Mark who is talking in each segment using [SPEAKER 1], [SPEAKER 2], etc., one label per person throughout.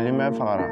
[SPEAKER 1] Limɛ fagara.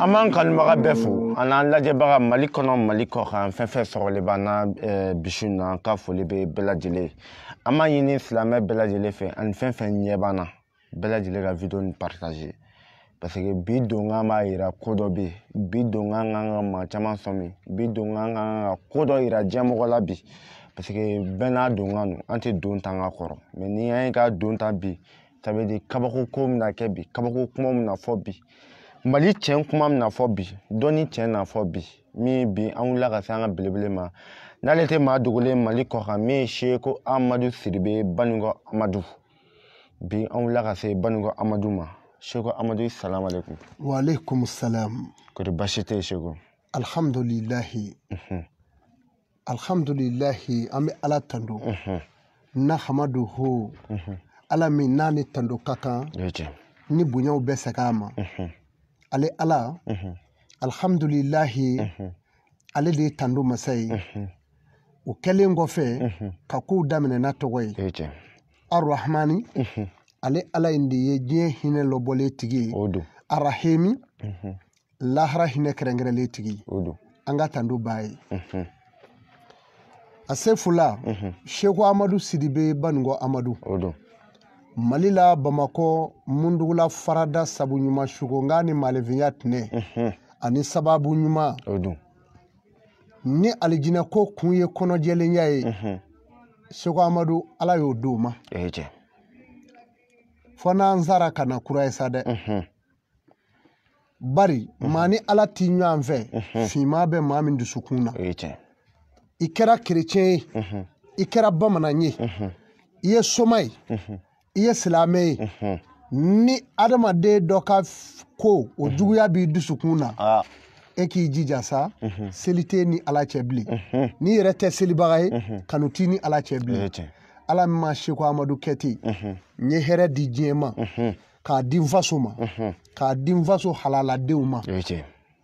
[SPEAKER 1] An b'an kanubaga bɛɛ fo an n'an lajɛbaga Mali kɔnɔ Mali kɔkan fɛn fɛn sɔgɔlen b'an na bi na an ka foli bɛ bɛɛ lajɛlen. An b'a ɲini silamɛ bɛɛ lajɛlen fɛ ani fɛn fɛn ɲɛ b'an na bɛɛ lajɛlen ka vidéo nin partager parce que bi donkan b'a yira ko dɔ bɛ yen, bi donkan kan ka maa caman sɔmi, bi donkan kan ka ko dɔ yira diɲɛmɔgɔ la bi parce que bɛɛ n'a donkan don, an tɛ don ta an ka kɔrɔ mais ni an ye ka don ta bi ça veut dire kabako ko bɛna kɛ bi, kabako kuma bɛna fɔ bi, Mali tiɲɛ kuma bɛna fɔ bi, dɔnni tiɲɛ na fɔ bi, min bi an wulila ka se an ka belebele ma n'ale tɛ maa dogolen Mali kɔkan min ye Seko Amadu Sidibe Banikɔ Amadu. Bi an wulila ka se Banikɔ Amadu ma. Seko Amadu, salamu aleykum.
[SPEAKER 2] Wa aleykum salam.
[SPEAKER 1] Kori baasi tɛ yen Seko?
[SPEAKER 2] Alhamdulilahi. Alhamdulilahi, an bɛ Ala tando. Nahamaduhu. Ala min n'a ni tando ka kan. Ni bonyaw bɛɛ segin a ma. Ale Ala, alhamdulilahi, ale de ye tando masa ye. O kɛlen kɔfɛ ka kow daminɛ n'a tɔgɔ ye. Arahmani, ale Ala in de ye diɲɛ hinɛ lɔbɔlen tigi ye. Arahimi, lahara hinɛ kɛrɛnkɛrɛnlen tigi ye. An ka tando b'a ye. A sefula, Seko Amadu Sidibe Banikɔ Amadu. Mali la Bamakɔ mundugula farada sabu ɲuman suko nka ni malefinya tɛnɛ ani sababu ɲuman ni alijinɛ ko kun ye kɔnɔjɛlenya ye. Seko Amadu Ala y'o d'o ma. Fo n'an sara ka na kura ye sa dɛ. Bari maa ni Ala ti ɲɔgɔn fɛ, finman bɛ maa min dusukun na. I kɛra kerecɛn ye, i kɛra bamanan ye, i ye soma ye, i ye silamɛ ye, ni adamaden dɔ ka ko o juguya b'i dusukun na, e k'i jija sa, seli tɛ ni Ala cɛ bilen. N'i yɛrɛ tɛ selibaga ye, kanu t'i ni Ala cɛ bilen. Ala min ma Seko Amadu kɛ ten, n ye hɛrɛ di diɲɛ ma, k'a di n faso ma, k'a di n faso halaladenw ma.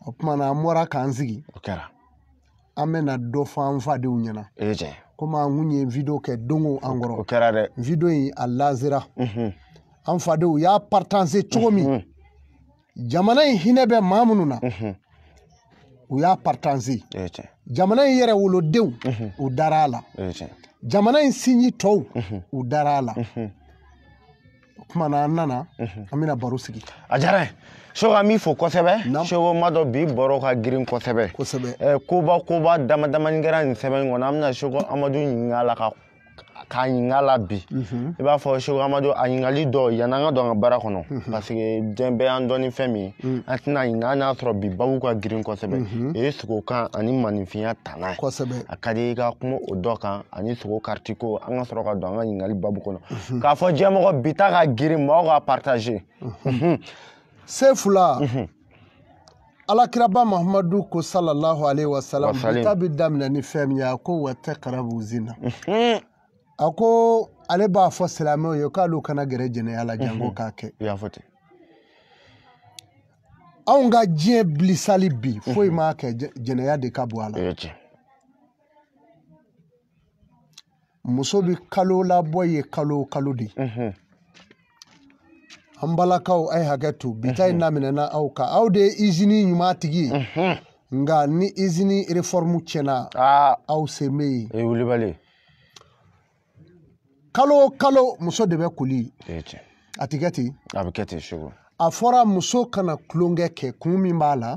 [SPEAKER 2] O tuma na an bɔra k'an sigi, an bɛna dɔ fɔ an fadenw ɲɛna. Komi an kun ye vidéo kɛ don o an kɔrɔ.
[SPEAKER 1] O kɛra dɛ.
[SPEAKER 2] Vidéo in a lazera. An fadenw y'a partager cogo min, jamana in hinɛ bɛ maa minnu na, u y'a partager. Jamana in yɛrɛ wolodenw, u dara a la. Jamana in sinji tɔw, u dara a la. O tuma na an nana, an bɛna baro sigi.
[SPEAKER 1] A diyara n ye. Seko, an b'i fo kosɛbɛ. Seko ma dɔn bi baro ka girin kosɛbɛ. Koba dama damani kɛra nin sɛbɛn in kɔnɔ. An bɛna Seko Amadu ɲininka a la k'a ɲininka a la bi. I b'a fɔ Seko Amadu a ɲininkali dɔ yanni an ka don an ka baara kɔnɔ. Parce que diɲɛ bɛɛ y'an dɔn ni fɛn min ye. An tɛna ɲinɛ hali n'a sɔrɔ bi babu ka girin kosɛbɛ. O ye sogokan ani maninfinya tana ye. A ka di i ka kuma o dɔ kan ani sogo kariti ko an ka sɔrɔ ka don an ka ɲininkali babu kɔnɔ. K'a fɔ diɲɛmɔgɔ bi ta ka girin maaw ka partager.
[SPEAKER 2] Sefula, Alakiraba Muhammadu ko sallallahu alaihi wasallam bi ta bɛ daminɛ ni fɛn min ye, a ko wa taqrabu zina. A ko ale b'a fɔ silamɛw ye k'olu kana gɛrɛ jɛnɛya la jango k'a kɛ.
[SPEAKER 1] I y'a fɔ ten.
[SPEAKER 2] Anw ka diɲɛ bilisali bi foyi m'a kɛ, jɛnɛya de ka bon a la. Muso bɛ kalo labɔ ye kalo o kalo de. An balakaw, a ye hakɛ to, bi ta in daminɛna aw kan. Aw de ye izini ɲuman tigi ye, nka ni izini réforme tiɲɛna, aw sen bɛ yen.
[SPEAKER 1] O ye wulibali.
[SPEAKER 2] Kalo o kalo muso de bɛ koli. A tɛ kɛ ten.
[SPEAKER 1] A bɛ kɛ ten sogo.
[SPEAKER 2] A fɔra muso kana tulonkɛ kɛ, kun min b'a la,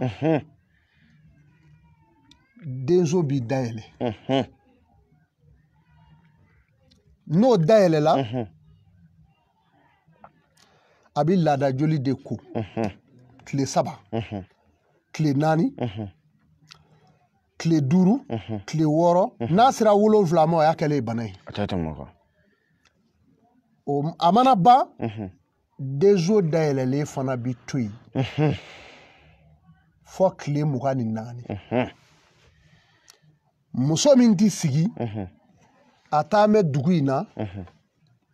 [SPEAKER 2] denso b'i dayɛlɛ. N'o dayɛlɛla, a bɛ laada joli de ko tile 3, tile 4, tile 5, tile 6. N'a sera 7 ma, o y'a kɛlen ye bana ye.
[SPEAKER 1] A tɛ tɛmɛ o kan.
[SPEAKER 2] O a mana ban, denso dayɛlɛlen fana bɛ to yen fɔ tile 24. Muso min t'i sigi, a taa bɛ dugu in na,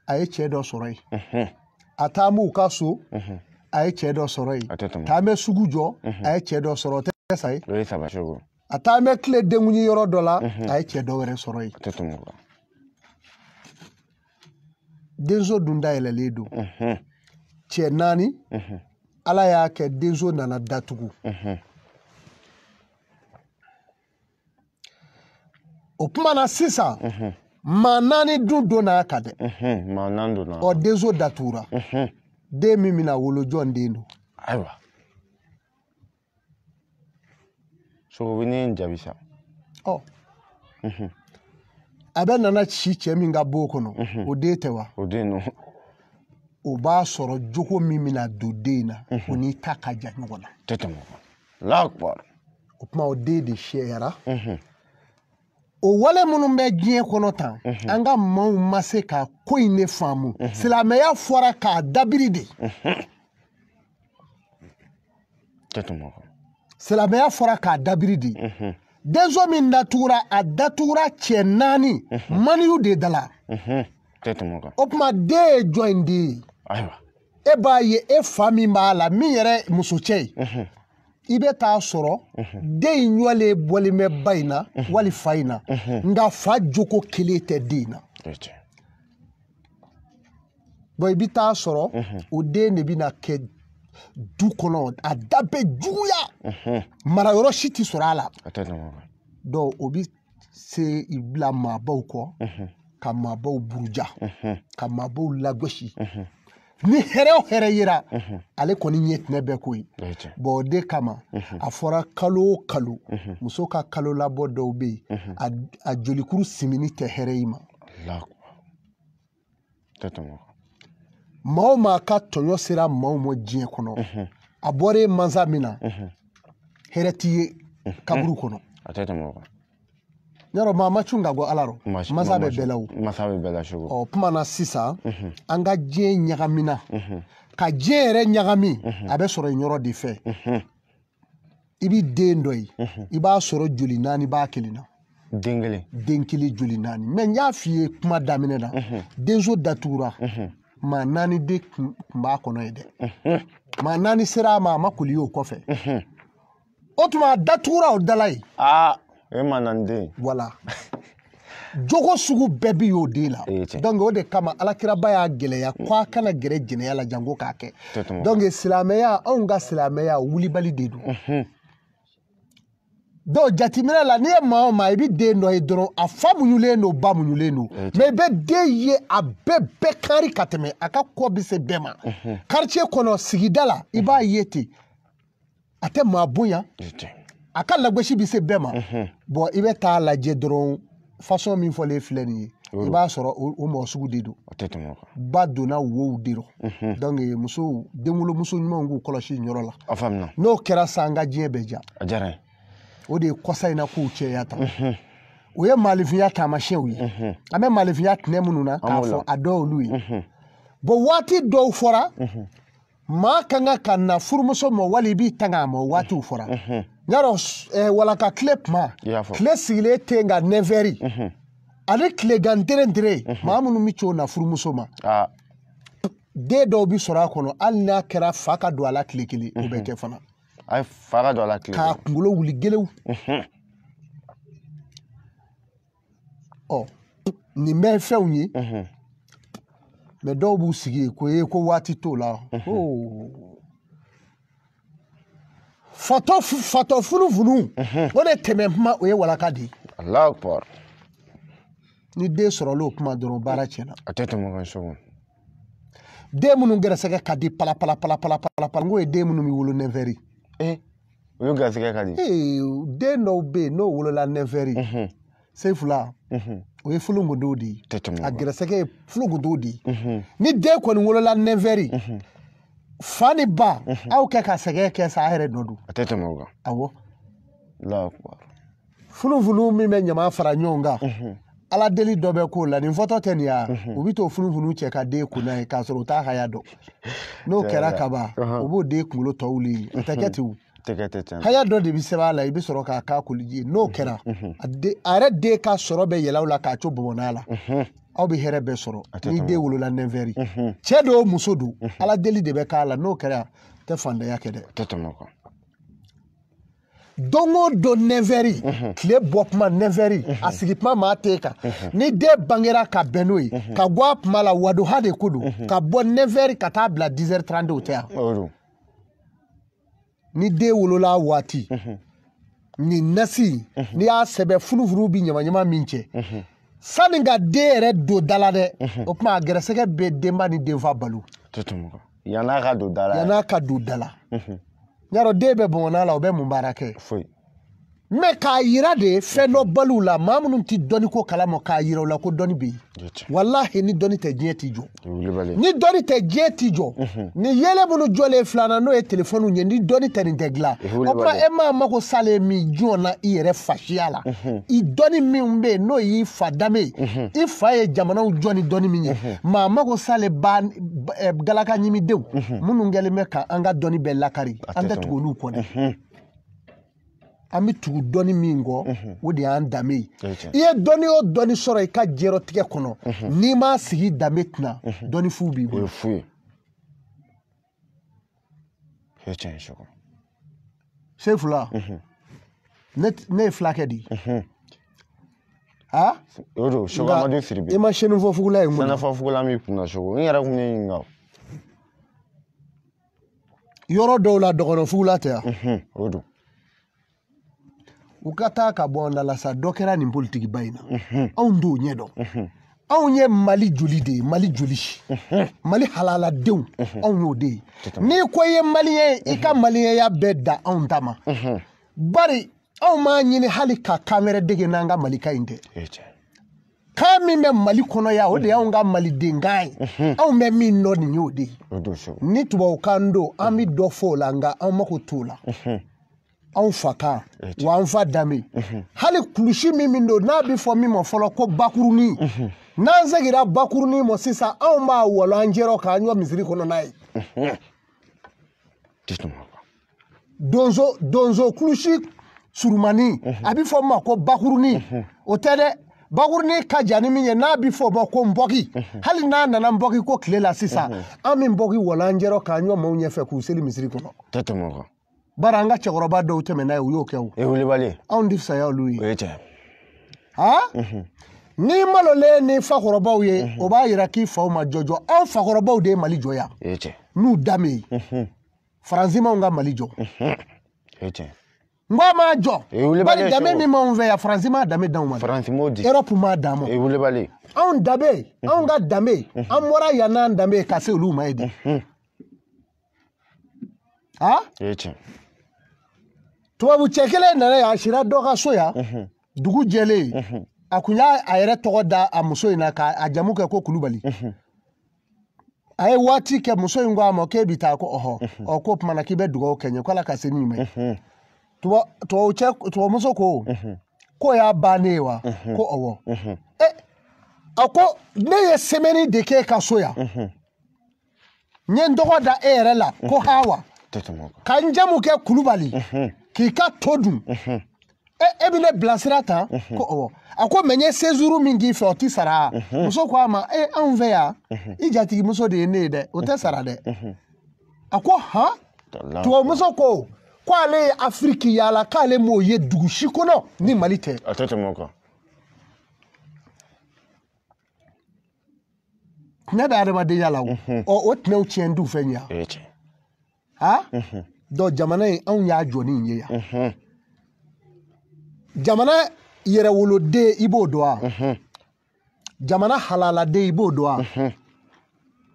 [SPEAKER 2] a ye cɛ dɔ sɔrɔ yen. A taa m'u ka so, a ye cɛ dɔ sɔrɔ yen. Taa bɛ sugu jɔ, a ye cɛ dɔ sɔrɔ. O tɛ sa ye. A taa bɛ tile denkundi yɔrɔ dɔ la, a ye cɛ dɔ wɛrɛ sɔrɔ yen. Denso dun dayɛlɛlen don. Cɛ 4, Ala y'a kɛ denso nana datugu. O kuma na sisan, maa 4 dun donna a kan dɛ.
[SPEAKER 1] Maa 4 donna.
[SPEAKER 2] Ɔ, denso datugura. Den min bɛna wolo, jɔn den don?
[SPEAKER 1] Ayiwa. Sogo ne ye n jaabi sa.
[SPEAKER 2] Ɔ. A bɛ nana si cɛ min ka bon kɔnɔ, o den tɛ wa?
[SPEAKER 1] O den don.
[SPEAKER 2] O b'a sɔrɔ jogo min bɛna don den in na, o n'i ta ka jan ɲɔgɔn na.
[SPEAKER 1] Tɛ tɛmɛ o kan. Allahu akbar.
[SPEAKER 2] O tuma o den de siyara. O wale minnu bɛ diɲɛ kɔnɔ tan, an ka maaw ma se ka ko in de faamu. Silamɛya fɔra k'a dabiri de.
[SPEAKER 1] Tɛ tɛmɛ o kan.
[SPEAKER 2] Silamɛya fɔra k'a dabiri de. Denso min datugura, a datugura cɛ 4 maniyu de da la.
[SPEAKER 1] Tɛ tɛmɛ o kan.
[SPEAKER 2] O tuma den ye jɔn in den ye?
[SPEAKER 1] Ayiwa.
[SPEAKER 2] E b'a ye e fa min b'a la, min yɛrɛ muso cɛ ye, i bɛ taa sɔrɔ den in ɲɔlen bɔlen bɛ ba in na wali fa in na, nka fa jogo kelen tɛ den in na. Bon, i bɛ taa sɔrɔ o den de bɛna kɛ du kɔnɔ, a da bɛ juguya, marayɔrɔ si tɛ sɔrɔ a la. Donc o bɛ se i bila maabaw kɔ, ka maabaw buruja, ka maabaw lagosi. Ni hɛrɛ o hɛrɛ yera, ale kɔni ɲɛ tɛnɛ bɛɛ ko ye. Bon, o de kama a fɔra kalo o kalo, muso ka kalo labɔ dɔw bɛ yen, a jolikuru simini tɛ hɛrɛ i ma. Maa o maa ka tɔɲɔ sera maaw ma diɲɛ kɔnɔ, a bɔra e mansa min na, hɛrɛ t'i ye kaburu kɔnɔ.
[SPEAKER 1] A tɛ tɛmɛ o kan.
[SPEAKER 2] Yɔrɔ maa ma cun ka bɔ Ala rɔ, masa bɛ bɛɛ la o.
[SPEAKER 1] Masa bɛ bɛɛ la cogo.
[SPEAKER 2] Ɔ, kuma na sisan, an ka diɲɛ ɲagamina, ka diɲɛ yɛrɛ ɲagami, a bɛ sɔrɔ yen yɔrɔ de fɛ. I bɛ den dɔ ye, i b'a sɔrɔ joli 4 b'a kelen na.
[SPEAKER 1] Den kelen.
[SPEAKER 2] Den kelen joli 4. Mɛ n y'a f'i ye kuma daminɛ na, denso datugura, maa 4 de kun b'a kɔnɔ ye dɛ. Maa 4 sera a ma, a ma koli ye o kɔfɛ. O tuma a datugura o dala ye.
[SPEAKER 1] O ye maa 4 den.
[SPEAKER 2] Voilà. Jogo sugu bɛɛ bi y'o den la. Donc o de kama alakiraba y'a gɛlɛya ko a kana gɛrɛ jɛnɛya la jango k'a kɛ. Donc silamɛya, anw ka silamɛya wulibali de don. Donc jateminɛ la, n'i ye maa o maa, i bɛ den dɔ ye dɔrɔn, a fa muɲulen don, ba muɲulen don. Mais i bɛ den ye a bɛɛ kari ka tɛmɛ, a ka kɔ bɛ se bɛɛ ma. Quartier kɔnɔ, sigida la, i b'a ye ten, a tɛ maa bonya, a ka lagosi bɛ se bɛɛ ma. Bon, i bɛ taa lajɛ dɔrɔn, façon min fɔlen filɛ nin ye, i b'a sɔrɔ o mɔgɔ sugu de don. Ba donna wow de rɔ. Donc musow, denwolomuso ɲumanw k'u kɔlɔsi nin yɔrɔ la.
[SPEAKER 1] A faamuna.
[SPEAKER 2] N'o kɛra sisan, an ka diɲɛ bɛ diya.
[SPEAKER 1] A diyara n ye.
[SPEAKER 2] O de ye kɔsa in na kow cɛya tan. O ye maalifinya taamasiyɛnw ye. An bɛ maalifinya tɛnɛ minnu na k'a fɔ a dɔw olu ye. Bon, waati dɔw fɔra, Maa kan ka na furumuso ma wali i b'i tanga a ma o waatiw fɔra. N y'a dɔn walaka tile kuma tile sigilen tɛ nka 9h ani tilegan tere maa minnu bɛ c'o na furumuso ma. Den dɔw bɛ sɔrɔ a kɔnɔ hali n'a kɛra fa ka don a la tile kelen o bɛ kɛ fana.
[SPEAKER 1] A ye fa ka don a la tile
[SPEAKER 2] k'a kunkolo wuli gelew. Ɔ nin bɛɛ ye fɛnw ye. Mais dɔw b'u sigi yen ko ee ko waati t'o la. Fatɔ funufunu o de tɛmɛ kuma o ye walaka de ye.
[SPEAKER 1] Allahu akbar.
[SPEAKER 2] Ni den sɔrɔla o kuma dɔrɔn baara tiɲɛna.
[SPEAKER 1] A tɛ tɛmɛ o kan so.
[SPEAKER 2] Den minnu gɛrɛsɛgɛ ka di pala pala pala pala pala pala n k'o ye den minnu bɛ wolo 9h.
[SPEAKER 1] Olu gɛrɛsɛgɛ ka di.
[SPEAKER 2] Den dɔw bɛ yen n'o wolola 9h. Sefula. O ye fulongodow de ye. A gɛrɛsɛgɛ ye fulongodow de ye. Ni den kɔni wolola 9h. Fa ni ba aw kɛ ka sɛgɛn kɛ sa a yɛrɛ nɔ don.
[SPEAKER 1] A tɛ tɛmɛ o kan.
[SPEAKER 2] Awɔ.
[SPEAKER 1] Allahu akbar.
[SPEAKER 2] Funufunu min bɛ ɲama fara ɲɔgɔn kan. Ala deli dɔ bɛ k'o la nin fɔtɔ tɛ nin ya. U bɛ t'o funufunu cɛ ka den kun n'a ye k'a sɔrɔ u t'a haya dɔn. N'o kɛra kaban u b'o den kunkolo tɔ wuli o tɛ kɛ ten o. Haya dɔ de bɛ sɛbɛn a la i bɛ sɔrɔ k'a k'a koliji ye n'o kɛra a yɛrɛ den ka sɔrɔ bɛ yɛlɛ aw la k'a to bɔnbɔnna la. Aw bɛ hɛrɛ bɛɛ sɔrɔ ni den wolola 9h. Cɛ don muso don ala deli de bɛ k'a la n'o kɛra tɛ fantanya kɛ dɛ.
[SPEAKER 1] Tɛ tɛmɛ o kan.
[SPEAKER 2] Don o don 9h tile bɔ kuma 9h a sigi kuma maa t'e kan ni den bangera ka bɛn n'o ye ka bɔ a kuma la wadoha de ko don ka bɔ 9h ka taa bila 10h30 o tɛ yan. Ni den wolola waati nin nasi n'i y'a sɛbɛn funufunu bi ɲamaɲama min cɛ sani ka den yɛrɛ don da la dɛ o tuma a gɛrɛsɛgɛ bɛ denba ni denfa balo.
[SPEAKER 1] Yann'a ka don da la.
[SPEAKER 2] Yann'a ka don da la. N y'a dɔn den bɛ bɔnbɔnna la o bɛ mun baara kɛ.
[SPEAKER 1] Foyi.
[SPEAKER 2] Mais k'a yira de fɛn dɔ baliw la maa minnu ti dɔnni ko kalama k'a yira u la ko dɔnni bɛ yen. Walahi ni dɔnni tɛ diɲɛ t'i jɔ. Ni dɔnni tɛ diɲɛ t'i jɔ. Ni yɛlɛ minnu jɔlen filanan n'o ye telefɔniw ye ni dɔnni tɛ nin tɛ dilan. O tuma e m'a mako salen min jɔn na i yɛrɛ fasiya la. I dɔnni min bɛ yen n'o y'i fa danbe ye. I fa ye jamanaw jɔ ni dɔnni min ye. Maa mako salen ba galaka ɲimidenw minnu kɛlen bɛ ka an ka dɔnni bɛɛ lakari an tɛ tugu olu kɔ dɛ. An bɛ tugu dɔnni min kɔ o de y'an danbe ye. I ye dɔnni o dɔnni sɔrɔ i ka jɛrɔtigɛ kɔnɔ n'i m'a sigi danbe tɛna dɔnni fu b'i bolo.
[SPEAKER 1] O ye fu ye. O ye tiɲɛ ye Seko.
[SPEAKER 2] Sefula ne ye fulakɛ de ye. Ha?
[SPEAKER 1] O don Seko Amadu Sidibe.
[SPEAKER 2] I ma senufɔ fugula ye mun na?
[SPEAKER 1] Senufɔ fugula min kunna Seko n yɛrɛ kun ye ɲininka o.
[SPEAKER 2] Yɔrɔ dɔw la dɔgɔnɔ fugula tɛ yan.
[SPEAKER 1] O don.
[SPEAKER 2] U ka taa ka bɔ an da la sa dɔ kɛra nin politikiba in na anw t'o ɲɛ dɔn anw ye Mali joli de ye Mali joli Mali halaladenw anw y'o de ye n'i ko i ye maliyɛn ye i ka maliyɛnya bɛɛ da anw ta ma bari anw m'a ɲini hali ka kan wɛrɛ dege n'an ka Malika in tɛ kan min bɛ Mali kɔnɔ yan o de y'anw ka malidenkan ye anw bɛ min dɔn nin y'o de ye ni tubabukan don an bɛ dɔ fɔ o la nka anw mako t'o la. Anw fa kan wa an fa danbe hali kulusi min don n'a bɛ fɔ min ma fɔlɔ ko bakurunin n'an seginna bakurunin ma sisan anw b'a wɔlɔ an jɛrɔ k'an ɲɔ misiri kɔnɔ n'a ye. Donso kulusi surumani a bɛ fɔ min ma ko bakurunin o tɛ dɛ bakurunin ka jan ni min ye n'a bɛ fɔ o ma ko nbɔki hali n'a nana nbɔki ko tile la sisan an bɛ nbɔki wɔlɔ an jɛrɔ k'an ɲɔ maaw ɲɛfɛ k'u seli misiri kɔnɔ. Bari an ka cɛkɔrɔba dɔw tɛmɛ n'a ye u y'o kɛ o.
[SPEAKER 1] E wulibali.
[SPEAKER 2] Anw tɛ fisaya olu ye.
[SPEAKER 1] O ye tiɲɛ.
[SPEAKER 2] Han? N'i malolen ni fakɔrɔbaw ye o b'a yira k'i faw ma jɔjɔ anw fakɔrɔbaw de ye Mali jɔ yan.
[SPEAKER 1] O ye tiɲɛ.
[SPEAKER 2] N'u danbe ye. Faransi m'anw ka Mali jɔ.
[SPEAKER 1] O ye tiɲɛ.
[SPEAKER 2] N ko a m'a jɔ. Bari danbe min b'anw fɛ yan Faransi m'a danbe d'anw ma.
[SPEAKER 1] Faransi m'o di.
[SPEAKER 2] Europe m'a d'an ma.
[SPEAKER 1] E wulibali.
[SPEAKER 2] Anw danbe anw ka danbe an bɔra yan n'an danbe ye ka se olu ma ye de. Han?
[SPEAKER 1] O ye tiɲɛ.
[SPEAKER 2] Tubabu cɛ kelen nana yan a sira dɔ ka so yan dugu jɛlen a kun y'a a yɛrɛ tɔgɔ da a muso in na k'a jamu kɛ ko Kulubali a ye waati kɛ muso in ko a ma k'e bɛ taa ko ɔhɔ ɔ k'o tuma na k'i bɛ dugawu kɛ n ye k'ala ka se ni ɲuman ye tubabumuso ko k'o y'a bannen ye wa ko ɔwɔ a ko ne ye semaine de k'e ka so yan. N ye n tɔgɔ da e yɛrɛ la ko Hawa. Ka n jamu kɛ Kulubali. K'i ka to dun. E bɛ ne bilasira tan ko awɔ. A ko mɛ n ye séjour min k'i fɛ o ti sara. Muso ko a ma e anw fɛ yan i jatigimuso de ye ne ye dɛ o tɛ sara dɛ. A ko han. Tubabumuso ko k'ale ye Afiriki yaala k'ale m'o ye dugu si kɔnɔ ni Mali tɛ.
[SPEAKER 1] A tɛ tɛmɛ o kan.
[SPEAKER 2] Tɛnɛ bɛ adamadenya la o. Ɔ o tɛnɛw tiɲɛ t'u fɛ ɲa. Han. Donc jamana in anw y'a jɔ ni nin ye yan. Jamana yɛrɛwoloden i b'o dɔn wa? Jamana halaladen i b'o dɔn wa?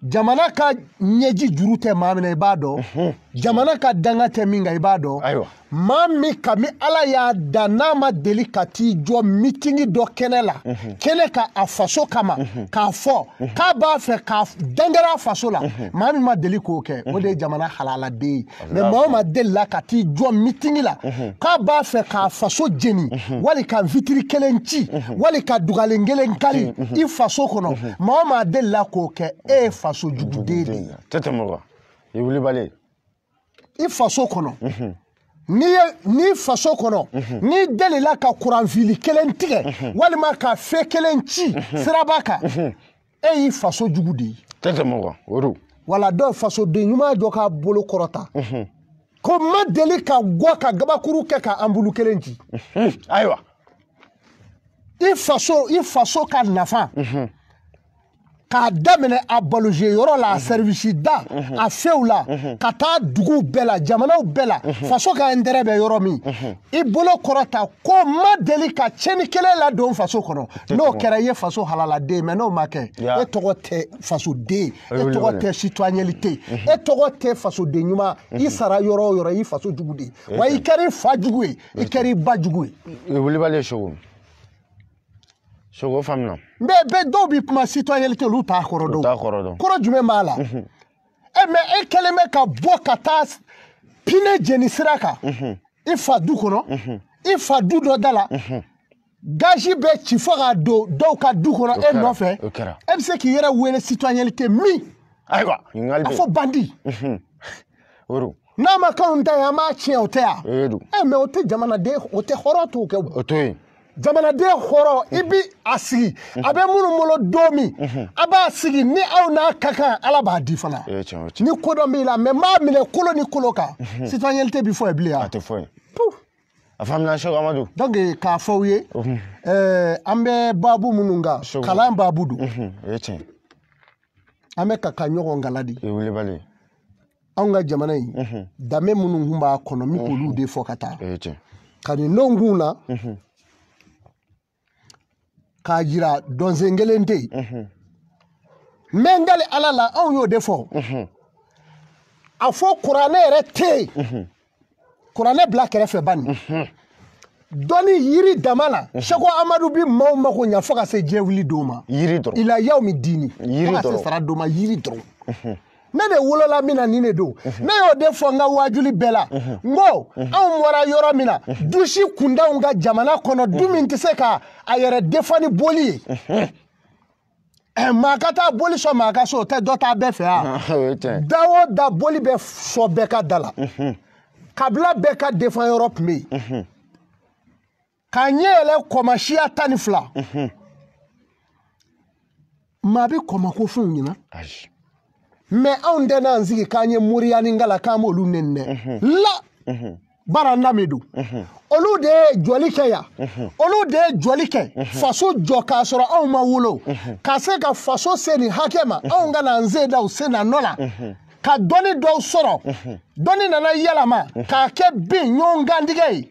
[SPEAKER 2] Jamana ka ɲɛji juru tɛ maa min na i b'a dɔn. Jamana ka danga tɛ min kan i b'a dɔn. Maa min kami Ala y'a da n'a ma deli ka t'i jɔ mitingi dɔ kɛnɛ la kɛnɛ ka a faso kama k'a fɔ k'a b'a fɛ k'a dangara a faso la maa min ma deli k'o kɛ o de ye jamana halaladen ye. Mais maa o maa delila ka t'i jɔ mitingi la k'a b'a fɛ k'a faso jeni wali ka vitiri kelen ci wali ka dugalen kelen kari i faso kɔnɔ maa o maa delila k'o kɛ e ye faso juguden de ye.
[SPEAKER 1] Tɛ tɛmɛ o kan. I wulibali.
[SPEAKER 2] I faso kɔnɔ. Ni faso kɔnɔ n'i delila ka kuranfili kelen tigɛ walima ka fɛn kelen ci siraba kan e y'i faso jugu de ye.
[SPEAKER 1] Tɛ tɛmɛ o kan o don.
[SPEAKER 2] Wala dɔw fasoden ɲuman jɔ k'a bolo kɔrɔta ko ma deli ka gɔ ka gabakuru kɛ ka anbulu kelen ci.
[SPEAKER 1] Ayiwa.
[SPEAKER 2] I faso ka nafa. K'a daminɛ a baloze yɔrɔ la a service da a fɛnw la ka taa duguw bɛɛ la jamanaw bɛɛ la faso ka intérêt bɛ yɔrɔ min i bolo kɔrɔta ko ma deli ka tiɲɛni kelen ladon faso kɔnɔ n'o kɛra i ye faso halaladen mais n'o ma kɛ e tɔgɔ tɛ fasoden e tɔgɔ tɛ citoyenneté e tɔgɔ tɛ fasoden ɲuman i sara yɔrɔ o yɔrɔ i faso jugu de ye wa i kɛra i fa jugu ye i kɛra i ba jugu ye.
[SPEAKER 1] Wulibali Sogo. Sogo faamuna.
[SPEAKER 2] Mais bɛɛ dɔw bi kuma citoyenneté olu t'a kɔrɔ dɔn.
[SPEAKER 1] U t'a kɔrɔ dɔn.
[SPEAKER 2] Kɔrɔ jumɛn b'a la? E mais e kɛlen bɛ ka bɔ ka taa pinɛ jeni sira kan. I fa du kɔnɔ. I fa du dɔ da la. Gazi bɛ ci fo ka don dɔw ka du kɔnɔ e nɔfɛ.
[SPEAKER 1] O kɛra.
[SPEAKER 2] E bɛ se k'i yɛrɛ wele citoyenneté min.
[SPEAKER 1] Ayiwa ɲininkali bɛ yen.
[SPEAKER 2] A fɔ bandi.
[SPEAKER 1] O don.
[SPEAKER 2] N'a ma k'anw ta ye an b'a tiɲɛ o tɛ yan.
[SPEAKER 1] O don.
[SPEAKER 2] E mais o tɛ jamanaden o tɛ hɔrɔn t'o kɛ o.
[SPEAKER 1] O to yen.
[SPEAKER 2] Jamanaden hɔrɔn i bi a sigi a bɛ minnu bolo don min a b'a sigi ni aw n'a ka kan Ala b'a di fana ni kodɔn b'i la mais n b'a minɛ kolo ni kolo kan citoyenneté bi fɔ yen bilen
[SPEAKER 1] a tɛ fɔ yen. A faamuna Seko Amadu.
[SPEAKER 2] Donc k'a fɔ aw ye an bɛ baabu minnu kan kalan baabu don.
[SPEAKER 1] O ye tiɲɛ.
[SPEAKER 2] An bɛ ka ɲɔgɔn kala de.
[SPEAKER 1] O ye wulibali.
[SPEAKER 2] Anw ka jamana in danbe minnu kun b'a kɔnɔ n bɛ k'olu de fɔ ka taa.
[SPEAKER 1] O ye tiɲɛ.
[SPEAKER 2] Ka nin nɔn kun na. K'a jira dɔnsen kelen tɛ yen n bɛ n kali Ala la anw y'o de fɔ a fɔ kuranɛ yɛrɛ tɛ yen kuranɛ bila kɛrɛfɛ bani dɔnni yiri dama na Seko Amadu bi maaw mako ɲa fo ka se diɲɛ wuli don ma
[SPEAKER 1] yiri dɔrɔn
[SPEAKER 2] ila yaw mi dini
[SPEAKER 1] yiri
[SPEAKER 2] fo ka se sara don ma yiri dɔrɔn ne de wolola min na nin de don ne y'o de fɔ n ka waajuli bɛɛ la n ko anw bɔra yɔrɔ min na dusi kundanw ka jamana kɔnɔ du min tɛ se ka a yɛrɛ defa ni boli ye maa ka taa boli sɔn maa ka so o tɛ dɔ t'a bɛɛ fɛ yan da o da boli bɛ sɔn bɛɛ ka da la kabila bɛɛ ka defan yɔrɔ tun bɛ yen k'a ɲɛ yɛlɛ kɔmasiya 12 maa bɛ kɔmako fɛnw ɲɛna. Mais anw tɛ n'an sigi k'an ye moriya ni kala k'an b'olu neni dɛ la baara na min don olu de ye jɔli kɛ yan olu de ye jɔli kɛ faso jɔ k'a sɔrɔ anw ma wolo ka se ka faso se nin hakɛ ma anw ka n'an sen da u sen na nɔ la ka dɔnni dɔw sɔrɔ dɔnni nana yɛlɛma k'a kɛ bin ɲɔgɔn kantigɛ ye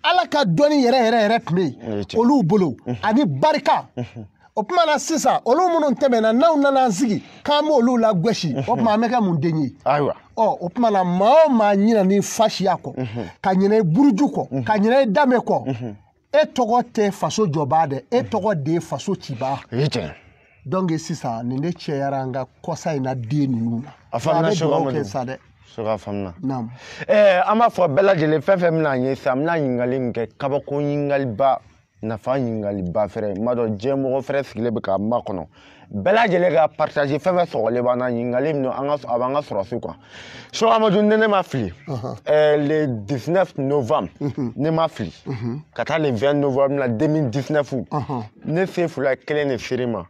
[SPEAKER 2] Ala ka dɔnni yɛrɛ yɛrɛ yɛrɛ tun bɛ yen olu bolo ani barika. O tuma na sisan olu minnu tɛmɛna n'anw nana an sigi k'an b'olu lagosi o tuma an bɛ kɛ mun den ye.
[SPEAKER 1] Ayiwa.
[SPEAKER 2] Ɔ o tuma na maa o maa ɲinɛ n'i fasiya kɔ ka ɲinɛ i buruju kɔ ka ɲinɛ i danbe kɔ e tɔgɔ tɛ faso jɔbaa dɛ e tɔgɔ de ye faso cibaa.
[SPEAKER 1] O ye tiɲɛ.
[SPEAKER 2] Donc sisan nin de cɛyara an ka kɔsa in na den ninnu na.
[SPEAKER 1] A faamuna Seko Amadu. Seko a faamuna.
[SPEAKER 2] Naamu.
[SPEAKER 1] An b'a fɔ bɛɛ lajɛlen fɛn fɛn bɛna ye sisan an bɛna ɲininkali min kɛ kabako ɲininkaliba. Nafa ɲininkaliba fɛrɛ n b'a dɔn diɲɛ mɔgɔ fɛrɛ sigilen bɛ k'a makɔnɔ bɛɛ lajɛlen ka partager fɛn fɛn sɔgɔlen b'an na ɲininkali min don an ka a b'an ka sɔrɔsiw kan. Seko Amadu ne ma fili le 19 novembre ne ma fili ka taa le 20 novembre la 2019 ne Sefula kelen de ser'i ma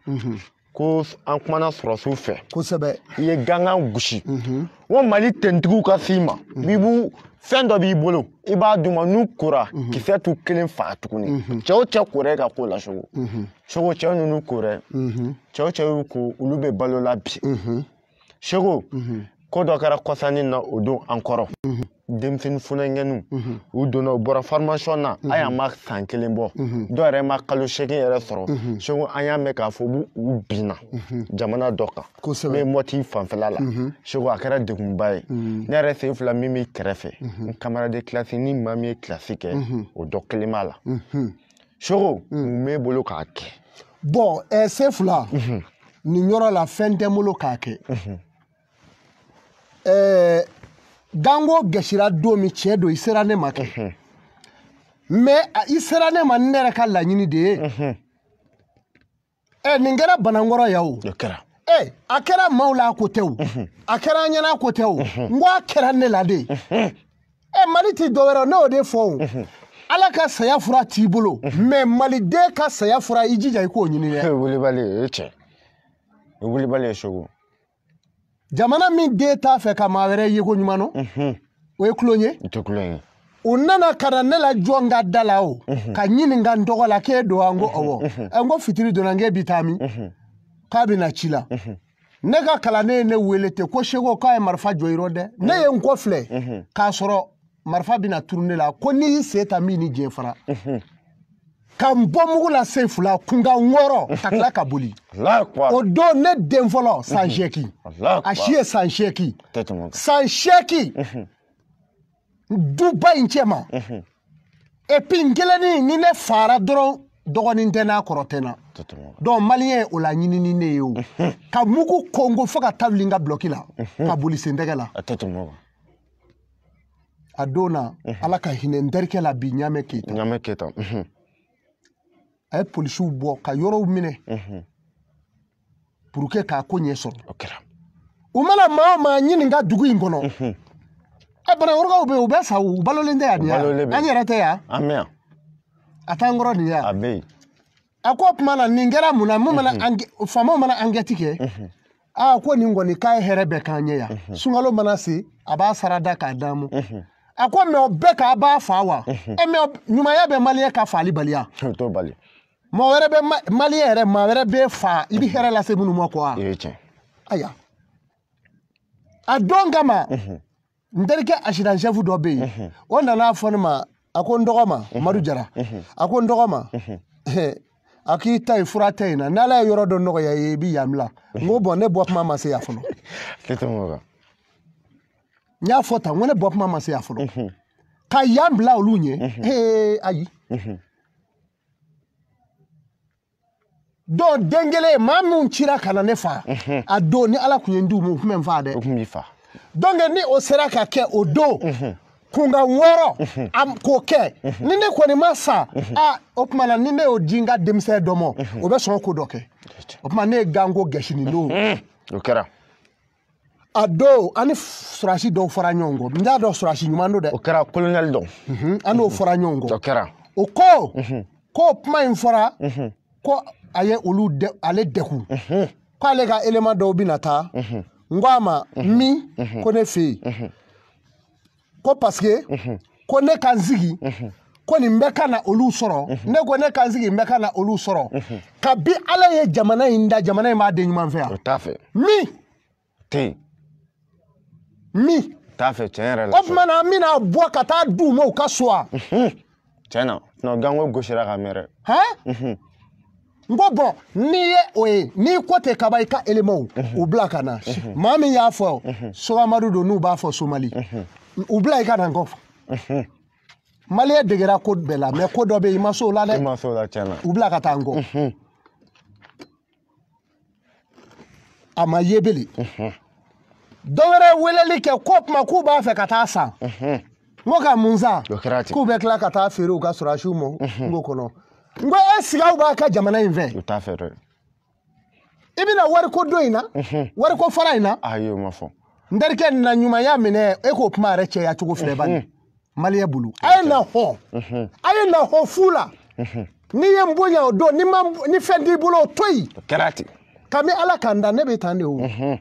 [SPEAKER 1] ko an kumana sɔrɔsiw fɛ.
[SPEAKER 2] Kosɛbɛ.
[SPEAKER 1] I ye gangan gosi. N ko Mali tentigiw ka s'i ma n'i b'u fɛn dɔ b'i bolo i b'a d'u ma n'u kora kisɛ t'u kelen faga tuguni. Cɛ o cɛ kora e ka ko la Seko. Seko cɛ ninnu kora cɛ o cɛ y'u ko olu bɛ balo la bi. Seko ko dɔ kɛra kɔsannin na o don an kɔrɔ. Denmisɛnnin funankɛninw u donna u bɔra formation na a y'an ma san kelen bɔ dɔw yɛrɛ ma kalo 8 yɛrɛ sɔrɔ. Seko an y'a mɛn k'a fɔ u binna jamana dɔ kan n'o ye Mɔti fanfɛla la. Seko a kɛra degunba ye. Ne yɛrɛ Sefula min b'i kɛrɛfɛ n camarade de classe ni maa min ye classe kɛ o dɔ kelen b'a la. Seko mun b'e bolo k'a kɛ?
[SPEAKER 2] Bon Sefula nin yɔrɔ la fɛn tɛ n bolo k'a kɛ. Gango gɛsira don min tiɲɛ don i sera ne ma kɛ mais i sera ne ma ne yɛrɛ ka laɲini de ye. Nin kɛra Banankɔrɔ yan o. A kɛra maaw la a ko tɛ o. A kɛra an ɲɛna a ko tɛ o. N ko a kɛra ne la de. Mali ti dɔwɛrɛ ne y'o de fɔ o. Ala ka saya fura t'i bolo mais maliden ka saya fura i jija i k'o ɲini dɛ.
[SPEAKER 1] Wulibali o ye tiɲɛ. Wulibali ye Seko.
[SPEAKER 2] Jamana min den t'a fɛ ka maa wɛrɛ ye ko ɲuman nɔ o ye tulon ye. U nana ka na ne la jɔ n ka da la o ka ɲininka n tɔgɔ la k'e don wa n ko awɔ. N ko fitiri donna n k'e bi taa min k'a bɛ na ci la. Ne ka kalanden ye ne wele ten ko Seko k'a ye marifa jɔ i rɔ dɛ. Ne ye n kɔ filɛ k'a sɔrɔ marifa bɛna turu ne la ko n'i y'i sen ta min ni diɲɛ fara. Ka n bɔ mugu la Sefula kunkan 6 ka tila ka boli. O don ne den fɔlɔ san 8 a si ye san 8 san 8 duba in cɛ ma. Et puis n kelennin ni ne fara dɔrɔn dɔgɔnin tɛ n'a kɔrɔ tɛ na. Donc maliyɛn ye o la ɲinini ne ye o. Ka mugu kongo fo ka taa wuli n ka bloki la ka boli sentɛgɛ la. A don na Ala ka hinɛ n terikɛ la bi Ɲamɛ Keyita.
[SPEAKER 1] Ɲamɛ Keyita.
[SPEAKER 2] A ye polisiw bɔ ka yɔrɔw minɛ pour que k'a ko ɲɛ sɔrɔ. U mana maa o maa ɲininka dugu in kɔnɔ. Banankɔrɔkaw bɛ yen u bɛ sa u balolen tɛ yan nin yan. An yɛrɛ tɛ yan. A t'an kɔrɔ nin yan. A ko o tuma na nin kɛra mun na mun mana faamaw mana enquête kɛ. Aa ko nin kɔni k'a ye hɛrɛ bɛɛ k'an ɲɛ yan. Sunkalo mana se a b'a sara da k'a d'an ma. A ko mais o bɛɛ k'a b'a fa wa. Mais ɲumanya bɛ maliyɛn ka faali baliya.
[SPEAKER 1] O t'o bali.
[SPEAKER 2] Mɔgɔ wɛrɛ bɛ maliyɛn yɛrɛ maa wɛrɛ bɛ fa i bɛ hɛrɛ lase minnu ma quoi. Ayiwa a don kama n terikɛ accident chef dɔ bɛ yen o nana fɔ ne ma a ko n dɔgɔ ma Madu Jara a ko n dɔgɔ ma a k'i ta ye fura tɛ yen na n'Ala ye yɔrɔ dɔ nɔgɔya i ye i bɛ yan bila. N ko bon ne bɔ kuma ma se yan fɔlɔ. N y'a fɔ tan n ko ne bɔ kuma ma se yan fɔlɔ. Ka yan bila olu ɲɛ ayi. Donc den kelen maa minnu cira ka na ne fa a don ni Ala tun ye n d'u ma u tun bɛ n fa dɛ.
[SPEAKER 1] U tun b'i fa.
[SPEAKER 2] Donc ni o sera ka kɛ o don kunkan 6 a k'o kɛ ni ne kɔni ma sa a o tuma na ni ne y'o di n ka denmisɛn dɔ ma o bɛ sɔn ko dɔ kɛ. O tuma ne ye ganko gɛsi nin don.
[SPEAKER 1] O kɛra.
[SPEAKER 2] A don an ni sɔrɔdasi dɔw fɔra ɲɔgɔn kɔ n t'a dɔn sɔrɔdasi ɲuman don dɛ.
[SPEAKER 1] O kɛra colonel dɔ.
[SPEAKER 2] An n'o fɔra ɲɔgɔn kɔ.
[SPEAKER 1] O kɛra.
[SPEAKER 2] O ko ko kuma in fɔra ko a ye olu ale degun k'ale ka élément dɔw bɛna taa n ko a ma min ko ne fɛ yen ko parce que ko ne ka n sigi ko nin bɛɛ ka na olu sɔrɔ ne ko ne ka n sigi n bɛɛ ka na olu sɔrɔ kabi Ala ye jamana in da jamana in b'a den ɲuman fɛ yan.
[SPEAKER 1] O t'a fɛ.
[SPEAKER 2] Min.
[SPEAKER 1] Tɛ yen.
[SPEAKER 2] Min.
[SPEAKER 1] T'a fɛ tiɲɛ yɛrɛ la.
[SPEAKER 2] O tuma na an bɛna bɔ ka taa d'u ma u ka so wa.
[SPEAKER 1] Tiɲɛ na non gango gosira ka mɛn dɛ.
[SPEAKER 2] Han. N ko bon n'i ye o ye n'i ko tɛ kaba i ka éléments u bila ka na maa min y'a fɔ Sogamadu don n'u b'a fɔ Somali u bila i ka na n kɔ. Maliyɛn degera ko bɛɛ la mais ko dɔ bɛ yen i ma s'o la dɛ.
[SPEAKER 1] I ma s'o la tiɲɛ na.
[SPEAKER 2] U bila ka taa n kɔ. A ma ye bele. Dɔ wɛrɛ weleli kɛ ko tuma k'u b'a fɛ ka taa san. N ko ka mun san? K'u bɛ tila ka taa feere u ka sɔrɔdasiw ma kungo kɔnɔ. N ko e sigaw b'a ka jamana in fɛ.
[SPEAKER 1] U t'a fɛ dɛ.
[SPEAKER 2] I bɛna wariko don in na. Wariko fara in na.
[SPEAKER 1] Ayi o ma fɔ.
[SPEAKER 2] N terikɛ na ɲumanya minɛ e k'o kuma yɛrɛ cɛya cogo filɛ bani. Maliyɛn bolo. A ye na hɔn. A ye na hɔn fu la. N'i ye n bonya o don ni ma ni fɛn t'i bolo o to yen.
[SPEAKER 1] O kɛra ten.
[SPEAKER 2] Kami Ala k'an da ne bɛ tan de o. Ne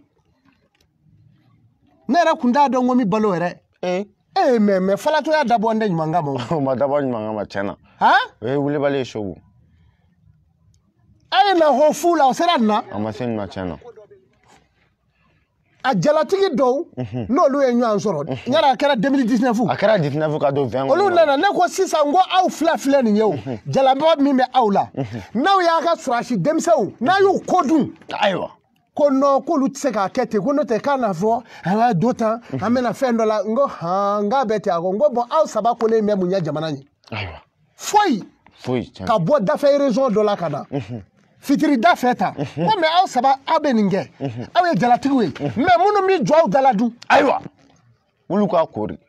[SPEAKER 2] yɛrɛ kun t'a dɔn ko n bɛ balo yɛrɛ. Ee mais falatɔya dabɔ n tɛ ɲuman kama o.
[SPEAKER 1] O ma dabɔ ɲuman kama tiɲɛ na.
[SPEAKER 2] Han?
[SPEAKER 1] O ye wulibali ye Segu.
[SPEAKER 2] A ye na hɔn fu la o sera nin na.
[SPEAKER 1] A ma se nin ma tiɲɛ na.
[SPEAKER 2] A jalatigi dɔw n'olu ye ɲɔgɔn sɔrɔ yala a kɛra 2019.
[SPEAKER 1] A kɛra 19 ka don 20.
[SPEAKER 2] Olu nana ne ko sisan n ko aw fila filɛ nin ye o jalaba min bɛ aw la n'aw y'a ka sɔrɔsi denmisɛnw n'a y'u ko dun.
[SPEAKER 1] Ayiwa.
[SPEAKER 2] Ko non k'olu tɛ se k'a kɛ ten ko n'o tɛ k'a na fɔ an ka dɔ tan an bɛna fɛn dɔ la n ko han n k'a bɛ ten a ko n ko bɔn aw saba kolen bɛ mun ɲɛ jamana ye.
[SPEAKER 1] Ayiwa.
[SPEAKER 2] Foyi.
[SPEAKER 1] Foyi.
[SPEAKER 2] Ka bɔ dafɛ région dɔ la ka na. Fitiri da fɛ tan ko mɛ aw saba aw bɛ nin kɛ aw ye jalatigiw ye mɛ minnu bɛ jɔ aw da la dun.
[SPEAKER 1] Ayiwa olu k'a kori.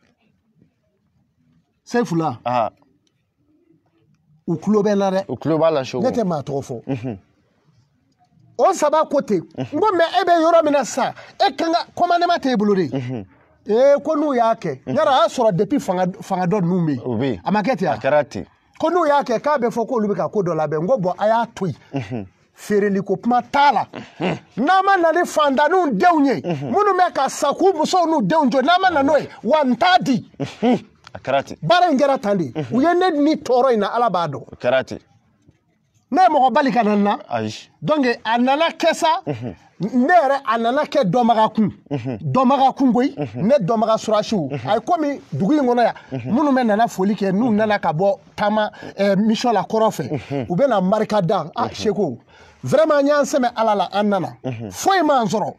[SPEAKER 2] Sefula. U tulo bɛ n na dɛ.
[SPEAKER 1] U tulo b'a la Segu.
[SPEAKER 2] Ne tɛ maa tɔgɔ fɔ. O saba ko ten n ko mɛ e bɛ yɔrɔ min na sisan e kan ka commandement t'e bolo de. Ee ko n'u y'a kɛ yala a y'a sɔrɔ depuis fanga dɔ ninnu bɛ yen.
[SPEAKER 1] O bɛ yen.
[SPEAKER 2] A ma kɛ ten wa.
[SPEAKER 1] A kɛra ten.
[SPEAKER 2] Ko n'u y'a kɛ k'a bɛ fɔ k'olu bɛ ka ko dɔ labɛn n ko bɔn a y'a to yen feereli ko kuma t'a la n'a ma na ni fantanniw denw ye minnu bɛ ka sa k'u musow n'u denw jɔ n'a ma na n'o ye wa n t'a di.
[SPEAKER 1] A kɛra ten.
[SPEAKER 2] Baara in kɛra tan de u ye ne ni tɔɔrɔ in na Ala b'a dɔn.
[SPEAKER 1] O kɛra ten.
[SPEAKER 2] Ne ye mɔgɔ bali ka na n na.
[SPEAKER 1] Ayi.
[SPEAKER 2] Donc a nana kɛ sa ne yɛrɛ a nana kɛ dɔnbaga kun. Dɔnbaga kun koyi ne dɔnbaga surasiw a ye komi dugu in kɔnɔ yan minnu bɛ nana foli kɛ n'u nana ka bɔ taama mission la kɔrɔ fɛ u bɛ na marika da ah Seko vraiment n y'an sɛmɛ Ala la an nana foyi m'an sɔrɔ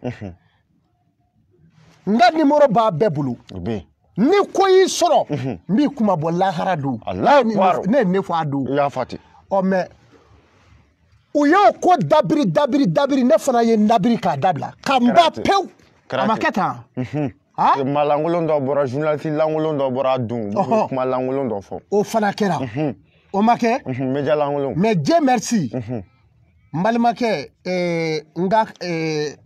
[SPEAKER 2] n ka numéro b'a bɛɛ bolo ni ko y'i sɔrɔ n b'i kuma bɔ lahara don ne ye ne fɔ a don.
[SPEAKER 1] I y'a fɔ ten.
[SPEAKER 2] Ɔ mɛ. U y'o ko dabiri dabiri dabiri ne fana ye n dabiri k'a dabila ka n ba pewu a ma kɛ tan.
[SPEAKER 1] Maa lankolon dɔ bɔra journaliste lankolon dɔ bɔra a dun kuma lankolon dɔ fɔ.
[SPEAKER 2] O fana kɛra o ma kɛ.
[SPEAKER 1] Média lankolon.
[SPEAKER 2] Mais Dieu merci n balimakɛ n ka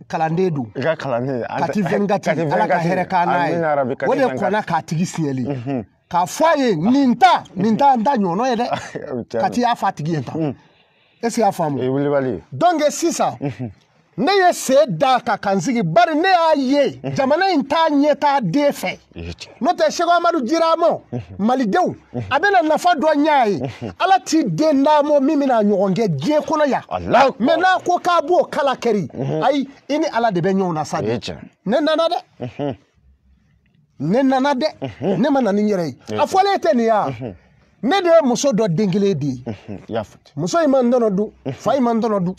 [SPEAKER 2] kalanden don.
[SPEAKER 1] I ka kalanden.
[SPEAKER 2] Kati 24 Ala ka hɛrɛ k'an n'a ye o de kɔnna k'a tigi siɲɛli k'a fɔ a ye nin ta nin ta n ta ɲɔgɔnɔ ye dɛ Kati y'a fɔ a tigi ye tan. Est-ce que y'a faamu? Donc sisan ne ye sen da ka kan sigi bari ne y'a ye jamana in t'a ɲɛ t'a den fɛ n'o tɛ Seko Amadu Jiramo malidenw a bɛna nafa dɔ ɲɛ ye Ala t'i den d'a ma min bɛna ɲɔgɔn kɛ diɲɛ kɔnɔ yan mɛ n'a ko k'a b'o kala kɛri ayi i ni Ala de bɛ ɲɔgɔn na sa de ne nana dɛ ne nana dɛ ne ma na ni n yɛrɛ ye a fɔlen tɛ nin ya. Ne de ye muso dɔ den kelen di ye. Muso in ma n tɔnɔ dun fa in ma n tɔnɔ dun.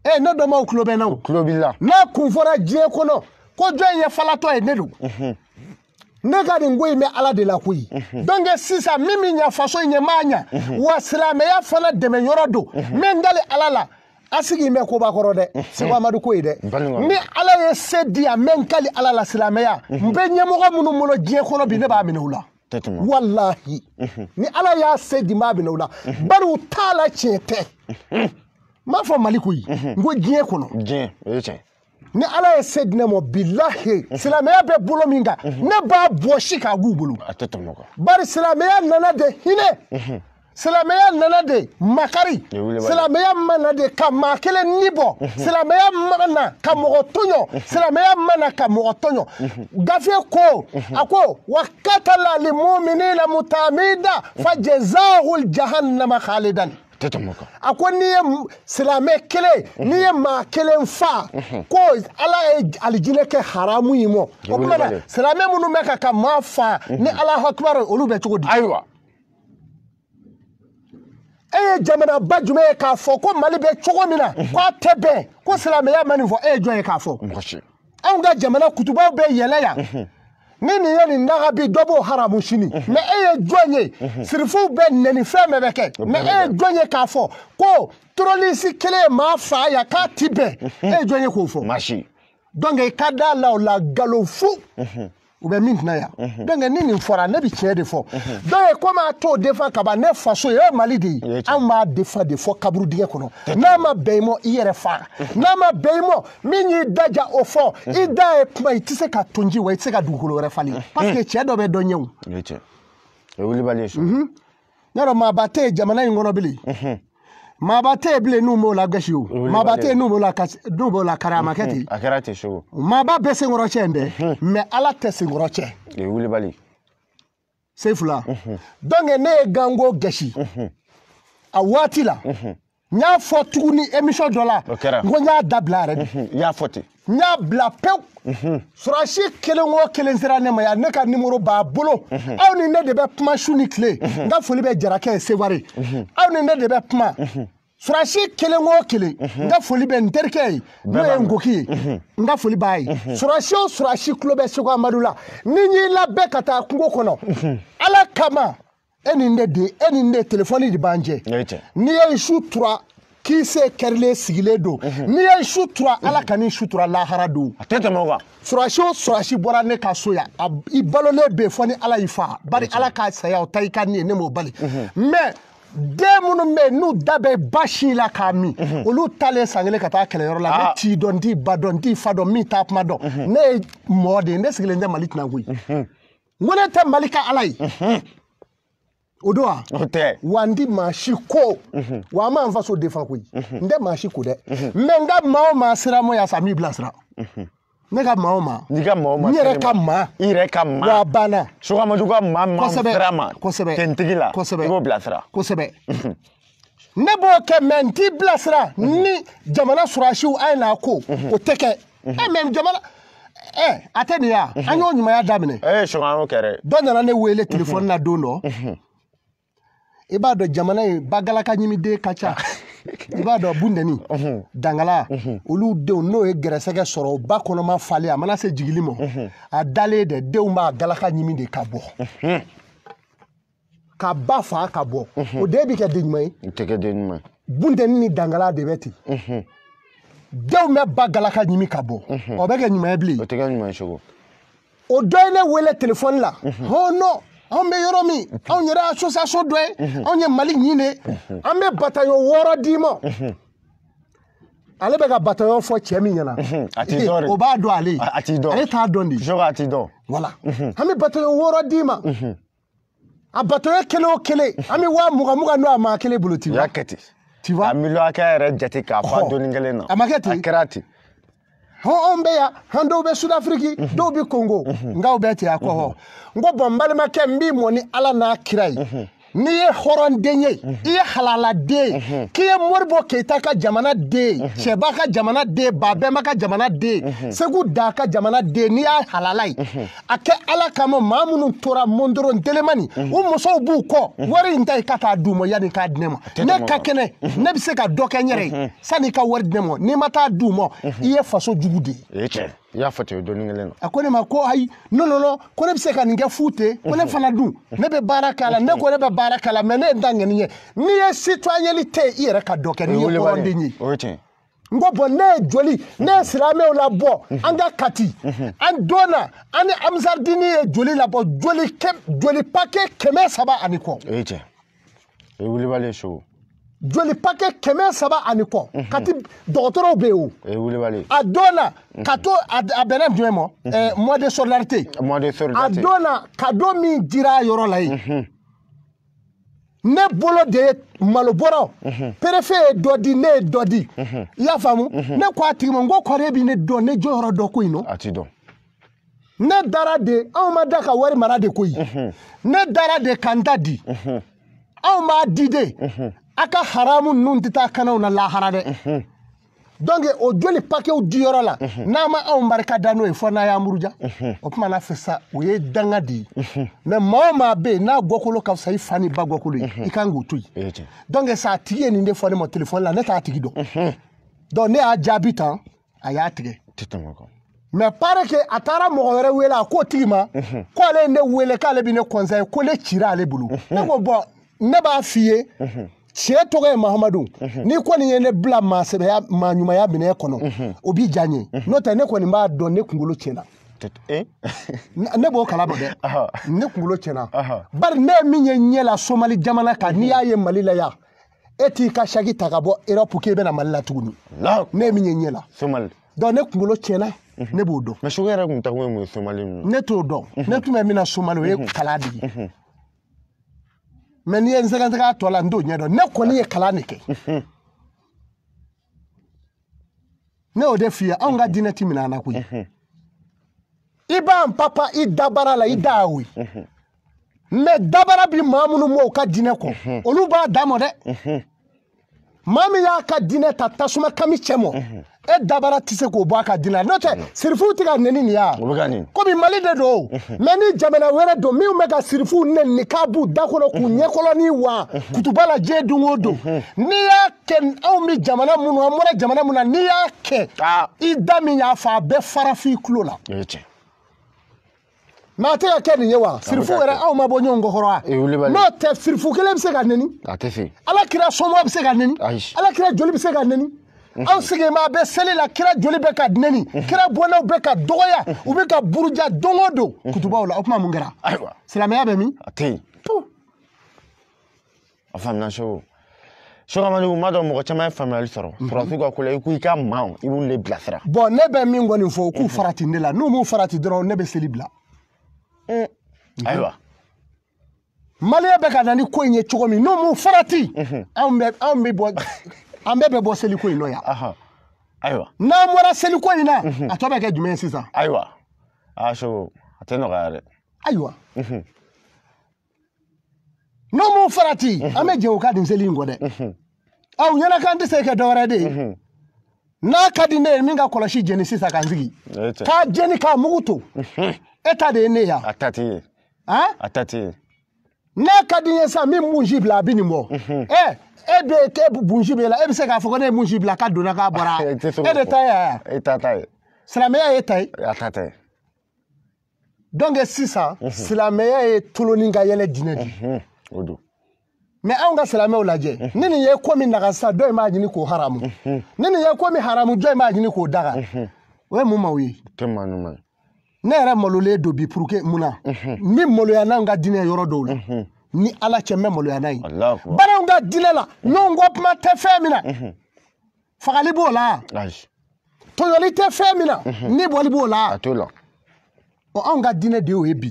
[SPEAKER 2] Ee ne dɔ m'aw tulo bɛ n na o.
[SPEAKER 1] Tulo b'i la.
[SPEAKER 2] N'a kun fɔra diɲɛ kɔnɔ ko jɔn ye falatɔ ye ne don. Ne ka nin ko in bɛ Ala de la koyi. Donc sisan min bɛ ɲa faso in ɲɛ m'a ɲa. Wa silamɛya fana dɛmɛ yɔrɔ don. N bɛ n dali Ala la. A sigi in bɛ koba kɔrɔ dɛ. Seko Amadu ko ye dɛ. Ni Ala ye se di yan n bɛ n kali Ala la silamɛya. N bɛ ɲɛmɔgɔ minnu bolo diɲɛ kɔnɔ bi ne b'a minɛ u la. Wallahi ni Ala y'a se di m'a minɛ u la bari u t'a la tiɲɛ tɛ n m'a fɔ Mali koyi n ko diɲɛ kɔnɔ
[SPEAKER 1] diɲɛ o ye tiɲɛ
[SPEAKER 2] ni Ala ye se di ne ma bilahi silamɛya bɛ bolo min kan ne b'a bɔsi k'a b'u bolo
[SPEAKER 1] a tɛ tɛmɛ o kan
[SPEAKER 2] bari silamɛya nana de hinɛ silamɛya nana de makari silamɛya mana de ka maa kelen ni bɔ silamɛya mana ka mɔgɔ tɔɲɔ silamɛya mana ka mɔgɔ tɔɲɔ gafe ko a ko wa katala limuminina mutamida fa jazahul jahannama khalidan a ko n'i ye silamɛ kelen n'i ye maa kelen fa ko Ala ye alijinɛ kɛ haramu ye mɔ o tuma na silamɛ minnu bɛ ka maa fa ni Alahu akibaru olu bɛ cogo di.
[SPEAKER 1] Ayiwa.
[SPEAKER 2] E ye jamanaba jumɛn ye k'a fɔ ko Mali bɛ cogo min na k'a tɛ bɛn ko silamɛya ma nin fɔ e ye jɔn ye k'a fɔ. Anw ka jamana kutubaw bɛ yɛlɛ yan ni nin ye nin daga bi dɔ b'o haramu sini mɛ e ye jɔn ye sirifuw bɛ nɛni fɛn bɛɛ bɛ kɛ mɛ e ye jɔn ye k'a fɔ ko terroriste kelen ye maa fa yan k'a ti bɛn e ye jɔn ye k'o fɔ. Donc i ka da la o la nkalon fu. U bɛ min tɛna yan. Donc ni nin fɔra ne bɛ tiɲɛ de fɔ. Donc komi a t'o défend ka ban ne faso ye o ye Mali de ye. Anw b'a défend de fɔ kaburu dingɛ kɔnɔ. N'a ma bɛn i ma i yɛrɛ fa. N'a ma bɛn i ma min y'i daja o fɔ i da ye kuma i tɛ se ka tonji wa i tɛ se ka dugukolo wɛrɛ falen. Parce que cɛ dɔ bɛ dɔ ɲɛ o.
[SPEAKER 1] O ye wulibali ye.
[SPEAKER 2] Yɔrɔ maaba tɛ yen jamana in kɔnɔ bilen. Maaba tɛ yen bilen n'u m'o lagasi o. Maaba tɛ yen n'u b'o la kari a ma kɛ ten.
[SPEAKER 1] A kɛra ten cogo.
[SPEAKER 2] Maaba bɛɛ senkɔrɔ cɛ in dɛ. Mais Ala tɛ senkɔrɔ cɛ.
[SPEAKER 1] O ye wulibali.
[SPEAKER 2] Sefula. Donc ne ye ganko gasi. A waati la. N y'a fɔ tuguni émission dɔ la.
[SPEAKER 1] O kɛra.
[SPEAKER 2] N ko n y'a dabila yɛrɛ de.
[SPEAKER 1] I y'a fɔ ten.
[SPEAKER 2] N y'a bila pewu. Sɔrɔsi kelen o kelen sera ne ma yan ne ka numéro b'a bolo. Aw ni ne de bɛ kuma su ni tile. N ka foli bɛ Jarakɛ ye Seware. Aw ni ne de bɛ kuma. Sɔrɔsi kelen o kelen. N ka foli bɛ n terikɛ ye n'o ye Nkoki ye. N ka foli b'a ye. Sɔrɔsi o sɔrɔsi tulo bɛ Segu Amadu la. Ni n y'i labɛn ka taa kungo kɔnɔ. Ala kama e ni ne de e ni ne telefɔni de b'an jɛ. N'i ye su tura. K'i se kɛrilen sigilen don n'i ye sutura Ala ka n'i sutura lahara don.
[SPEAKER 1] A tɛ tɛmɛ o kan.
[SPEAKER 2] Sɔrɔsi o sɔrɔsi bɔra ne ka so yan i balolen bɛ yen fɔ ni Ala y'i fa bari Ala ka saya o ta i ka nin ye ne m'o bali. Mais den minnu bɛ yen n'u da bɛ ba sin la k'a min olu talen san kelen ka taa kɛlɛyɔrɔ la ne t'i dɔn n t'i ba dɔn n t'i fa dɔn min t'a kuma dɔn ne ye mɔgɔ de ye ne sigilen tɛ Mali tɛna koyi. N ko ne tɛ Mali ka Ala ye. O don wa?
[SPEAKER 1] O tɛ.
[SPEAKER 2] Wa n ti maa si ko. Wa an m'an faso défend koyi. N tɛ maa si ko dɛ. Mais n ka maa o maa sera mɔ yan sa n b'i bilasira. Ne ka maa o maa.
[SPEAKER 1] N'i ka maa o maa.
[SPEAKER 2] N yɛrɛ ka maa.
[SPEAKER 1] I yɛrɛ ka maa.
[SPEAKER 2] Wa a banna.
[SPEAKER 1] Segu Amadu ka maa maa sera ma.
[SPEAKER 2] Kosɛbɛ.
[SPEAKER 1] Tentigi la.
[SPEAKER 2] Kosɛbɛ.
[SPEAKER 1] I b'o bilasira.
[SPEAKER 2] Kosɛbɛ. Ne b'o kɛ mais n t'i bilasira ni jamana sɔrɔdasiw a ye n'a ko o tɛ kɛ. Mais jamana. A tɛ nin ye wa? An y'o ɲumanya daminɛ.
[SPEAKER 1] Segu an y'o kɛ dɛ.
[SPEAKER 2] Dɔ nana ne wele telefɔni na don dɔ. I b'a dɔn jamana in bagalaka ɲimiden ka ca. I b'a dɔn Bundeni Dangala olu denw n'o ye gɛrɛsɛgɛ sɔrɔ ba kɔnɔma falen a mana se jigili ma a dalen dɛ denw b'a galaka ɲimi de ka bɔ. Ka ba fa ka bɔ. O den bɛ kɛ den ɲuman ye.
[SPEAKER 1] O tɛ kɛ den ɲuman ye.
[SPEAKER 2] Bundeni ni Dangala de bɛ ten. Denw bɛ ba galaka ɲimi ka bɔ. O bɛ kɛ ɲuman ye bilen.
[SPEAKER 1] O tɛ kɛ ɲuman ye cogo.
[SPEAKER 2] O dɔ ye ne wele telefɔni la. Oh non. Anw bɛ yɔrɔ min anw yɛrɛ association dɔ ye anw ye Mali ɲin de an bɛ bataillon 6 d'i ma ale bɛ ka bataillon fɔ cɛ min ɲɛna
[SPEAKER 1] a t'i dɔn de
[SPEAKER 2] o b'a dɔn ale
[SPEAKER 1] a t'i dɔn
[SPEAKER 2] ale t'a dɔn de
[SPEAKER 1] Segu a t'i dɔn
[SPEAKER 2] voilà an bɛ bataillon 6 d'i ma a bataillon kelen o kelen an bɛ 20,000 n'o a maa kelen bolo tu vois
[SPEAKER 1] i y'a kɛ ten
[SPEAKER 2] tu vois
[SPEAKER 1] a miliyɔn hakɛ yɛrɛ jate k'a fɔ a donni kelen na
[SPEAKER 2] a ma kɛ ten
[SPEAKER 1] a kɛra ten.
[SPEAKER 2] Anw bɛ yan an dɔw bɛ Sud-Afrique dɔw bɛ Congo nka u bɛ ten a kɔ hɔ n ko bɔn n balimakɛ n b'i mɔ ni Ala n'a kira ye n'i ye hɔrɔnden ye i ye halaladen ye k'i ye Modibo Keyita ka jamana den ye Cɛba ka jamana den Babɛnba ka jamana den Segu Da ka jamana den n'i y'a halala ye a kɛ Ala kama maa minnu tora Mondoro Ntelemani u musow b'u kɔ wari in ta i ka taa d'u ma yanni k'a di ne ma ne ka kɛnɛ ne bɛ se ka dɔ kɛ n yɛrɛ ye sanni i ka wari di ne ma n'i ma taa d'u ma i ye faso jugu de ye.
[SPEAKER 1] I y'a fɔ ten o donni kelen na.
[SPEAKER 2] A ko ne ma ko ayi non non non ko ne bɛ se ka nin kɛ fu ten ko ne fana dun ne bɛ baara kɛ a la ne ko ne bɛ baara kɛ a la mais ne ye n ta ŋɛni ye n'i ye citoyenneté i yɛrɛ ka dɔ kɛ n'i ye hɔrɔnden ye.
[SPEAKER 1] O ye tiɲɛ.
[SPEAKER 2] N ko bɔn ne ye joli ne ye silamɛw labɔ an ka Kati an donna an ni Amisardini ye joli labɔ joli paquet 300 ani kɔ.
[SPEAKER 1] O ye tiɲɛ. O ye wulibali ye Segu.
[SPEAKER 2] Joli paquet 300 ani kɔ Kati dɔgɔtɔrɔw bɛ yen o.
[SPEAKER 1] O ye wulibali ye.
[SPEAKER 2] A donna ka to a bɛnna jumɛn ma mois de solidarité.
[SPEAKER 1] Mois de solidarité.
[SPEAKER 2] A donna cadeau min dira yɔrɔ la yen. Ne bolo de ye malo bɔrɔ préfet ye dɔ di ne ye dɔ di i y'a faamu ne ko a tigi ma n ko kɔri e bɛ ne dɔn ne jɔyɔrɔ dɔ ko in nɔ.
[SPEAKER 1] A t'i dɔn.
[SPEAKER 2] Ne dara de anw ma da ka wari mara de koyi. Ne dara de ka n ta di. Anw b'a di de. A ka haramu ninnu tɛ taa kanaw na lahara dɛ. Donc o joli paquetw di yɔrɔ la n'a ma anw barika da n'o ye fɔ n'a y'an buruja o tuma n'a fɛ sa o ye danga de ye mais maa o maa bɛ yen n'a gɔkolo ka fisa i fa ni ba gɔkolo ye i kan k'o to yen. Donc sa a tigi ye nin de fɔ ne ma téléphone la ne t'a tigi dɔn donc ne y'a jaabi tan a y'a tigɛ. Mais paraît que a taara mɔgɔ wɛrɛ wele a k'o tigi ma ko ale ye ne wele k'ale bɛ ne conseiller ko ne cira ale bolo ne ko bon ne b'a f'i ye. Tiɲɛ tɔgɔ ye Mahamadu n'i kɔni ye ne bila maa sɛbɛya maa ɲumanya minɛ kɔnɔ o b'i diya n ye n'o tɛ ne kɔni b'a dɔn ne kunkolo tiɲɛna. Ne b'o kalama dɛ. Ne kunkolo tiɲɛna. Bari ne ye min ye ɲɛ la Somali jamana kan, n'i y'a ye Mali la yan, e t'i ka saki ta ka bɔ Europe k'e bɛna Mali la tuguni. Ne ye min ye ɲɛ la.
[SPEAKER 1] Somali.
[SPEAKER 2] Donc ne kunkolo tiɲɛna, ne b'o dɔn.
[SPEAKER 1] Mais Chogo yɛrɛ kun ta kun ye mun ye Somali ninnu?
[SPEAKER 2] Ne t'o dɔn. Ne tun bɛ min na Somali, o ye kalan de ye. Mais n'i ye n sɛgɛsɛgɛ a tɔ la, n t'o ɲɛ dɔn. Ne kɔni ye kalan de kɛ. Ne y'o de f'i ye, anw ka diinɛ ti minɛ an na koyi. I b'an papa i dabara la, i da y'o ye. Mais dabara bi maa minnu m'o ka diinɛ kɔ, olu b'a da mɔ dɛ. Maa min y'a ka diinɛ ta tasuma kami cɛ mɔ, e dabara tɛ se k'o bɔ a ka diinɛ la. N'o tɛ sirifuw tɛ ka nɛni nin ya. Komi Mali de don, mais ni jamana wɛrɛ don minnu bɛ ka sirifuw nɛni k'a b'u da kɔnɔ k'u ɲɛkɔlɔni wa kutuba la diɲɛ don o don. N'i y'a kɛ anw bɛ jamana minnu, an bɔra jamana min na, n'i y'a kɛ i da min y'a fɔ a bɛɛ fara f'i tulo la. Mais a tɛ ka kɛ nin ye wa? Sirifu yɛrɛ anw ma bɔ ɲɔgɔn kɔrɔ wa? N'o tɛ sirifu kelen bɛ se ka nɛni. Ala kira somɔgɔ bɛ se ka nɛni. Ala kira joli bɛ se ka nɛni. Anw sigilen bɛ a bɛ seli la, kira joli bɛ ka nɛni, kira bɔnnaw bɛ ka dɔgɔya, u bɛ ka buruja don o don kutubaw la. O kuma mun kɛra? Silamɛya bɛ min?
[SPEAKER 1] A tɛ yen. A faamuna Chogo. Chogo Amadu, n b'a dɔn mɔgɔ caman ye faamuyali sɔrɔ. Sɔrɔdasiw ka ko la, i ko i ka maaw, i b'olu de bilasira.
[SPEAKER 2] Bon, ne bɛ min kɔni fɔ, u k'u farati ne la. N'u m'u farati dɔrɔn, ne bɛ seli bila.
[SPEAKER 1] Ayiwa.
[SPEAKER 2] Maliyɛn bɛ ka na ni ko in ye cogo min, n'u m'u farati, anw bɛ bɔ, an bɛɛ bɛ bɔ seliko in nɔ yan.
[SPEAKER 1] Ayiwa.
[SPEAKER 2] N'an bɔra seliko in na, a tɔ bɛ kɛ jumɛn ye sisan?
[SPEAKER 1] Ayiwa. Aa Chogo, a tɛ nɔgɔya dɛ.
[SPEAKER 2] Ayiwa. N'u m'u farati, an bɛ jɛ u ka nin seli in kɔ dɛ. Aw ɲɛna k'an tɛ se kɛ dɔwɛrɛ de ye. N'a ka di ne ye min ka kɔlɔsi jeni sisan k'an sigi. K'a jeni k'a mugu to. E ta de ye ne ya.
[SPEAKER 1] A ta t'i ye. A ta t'i ye.
[SPEAKER 2] N'a ka di n ye sisan min bunsi bila a bɛ nin bɔ. E bɛ e bunsi b'e la, e bɛ se k'a fɔ ko ne ye bunsi bila k'a donna k'a bɔra. E de ta ye ya.
[SPEAKER 1] E ta ta ye.
[SPEAKER 2] Silamɛya ye ta ye.
[SPEAKER 1] A ta ta ye.
[SPEAKER 2] Donc sisan silamɛya ye tolonin ka yɛlɛ diinɛ de ye.
[SPEAKER 1] O don.
[SPEAKER 2] Mais anw ka silamɛw lajɛ, ni nin ye ko min naga sisan, dɔ in b'a ɲini k'o haramu. Ni nin ye ko min haramu, dɔ in b'a ɲini k'o daga. O ye mun maaw ye?
[SPEAKER 1] O tɛ maa ɲuman ye.
[SPEAKER 2] Ne yɛrɛ malolen don bi pour que mun na? N bɛ maloya n'anw ka diinɛ yɔrɔ dɔw la. Ni Ala cɛ n bɛ maloya n'a ye. Bari anw ka diinɛ la, ɲɔgɔn kɔ kuma tɛ fɛn min na. Fagali b'o la. Tɔɲɔli tɛ fɛn min na. Ni bɔli b'o la.
[SPEAKER 1] A t'o la.
[SPEAKER 2] Ɔ anw ka diinɛ de y'o ye bi.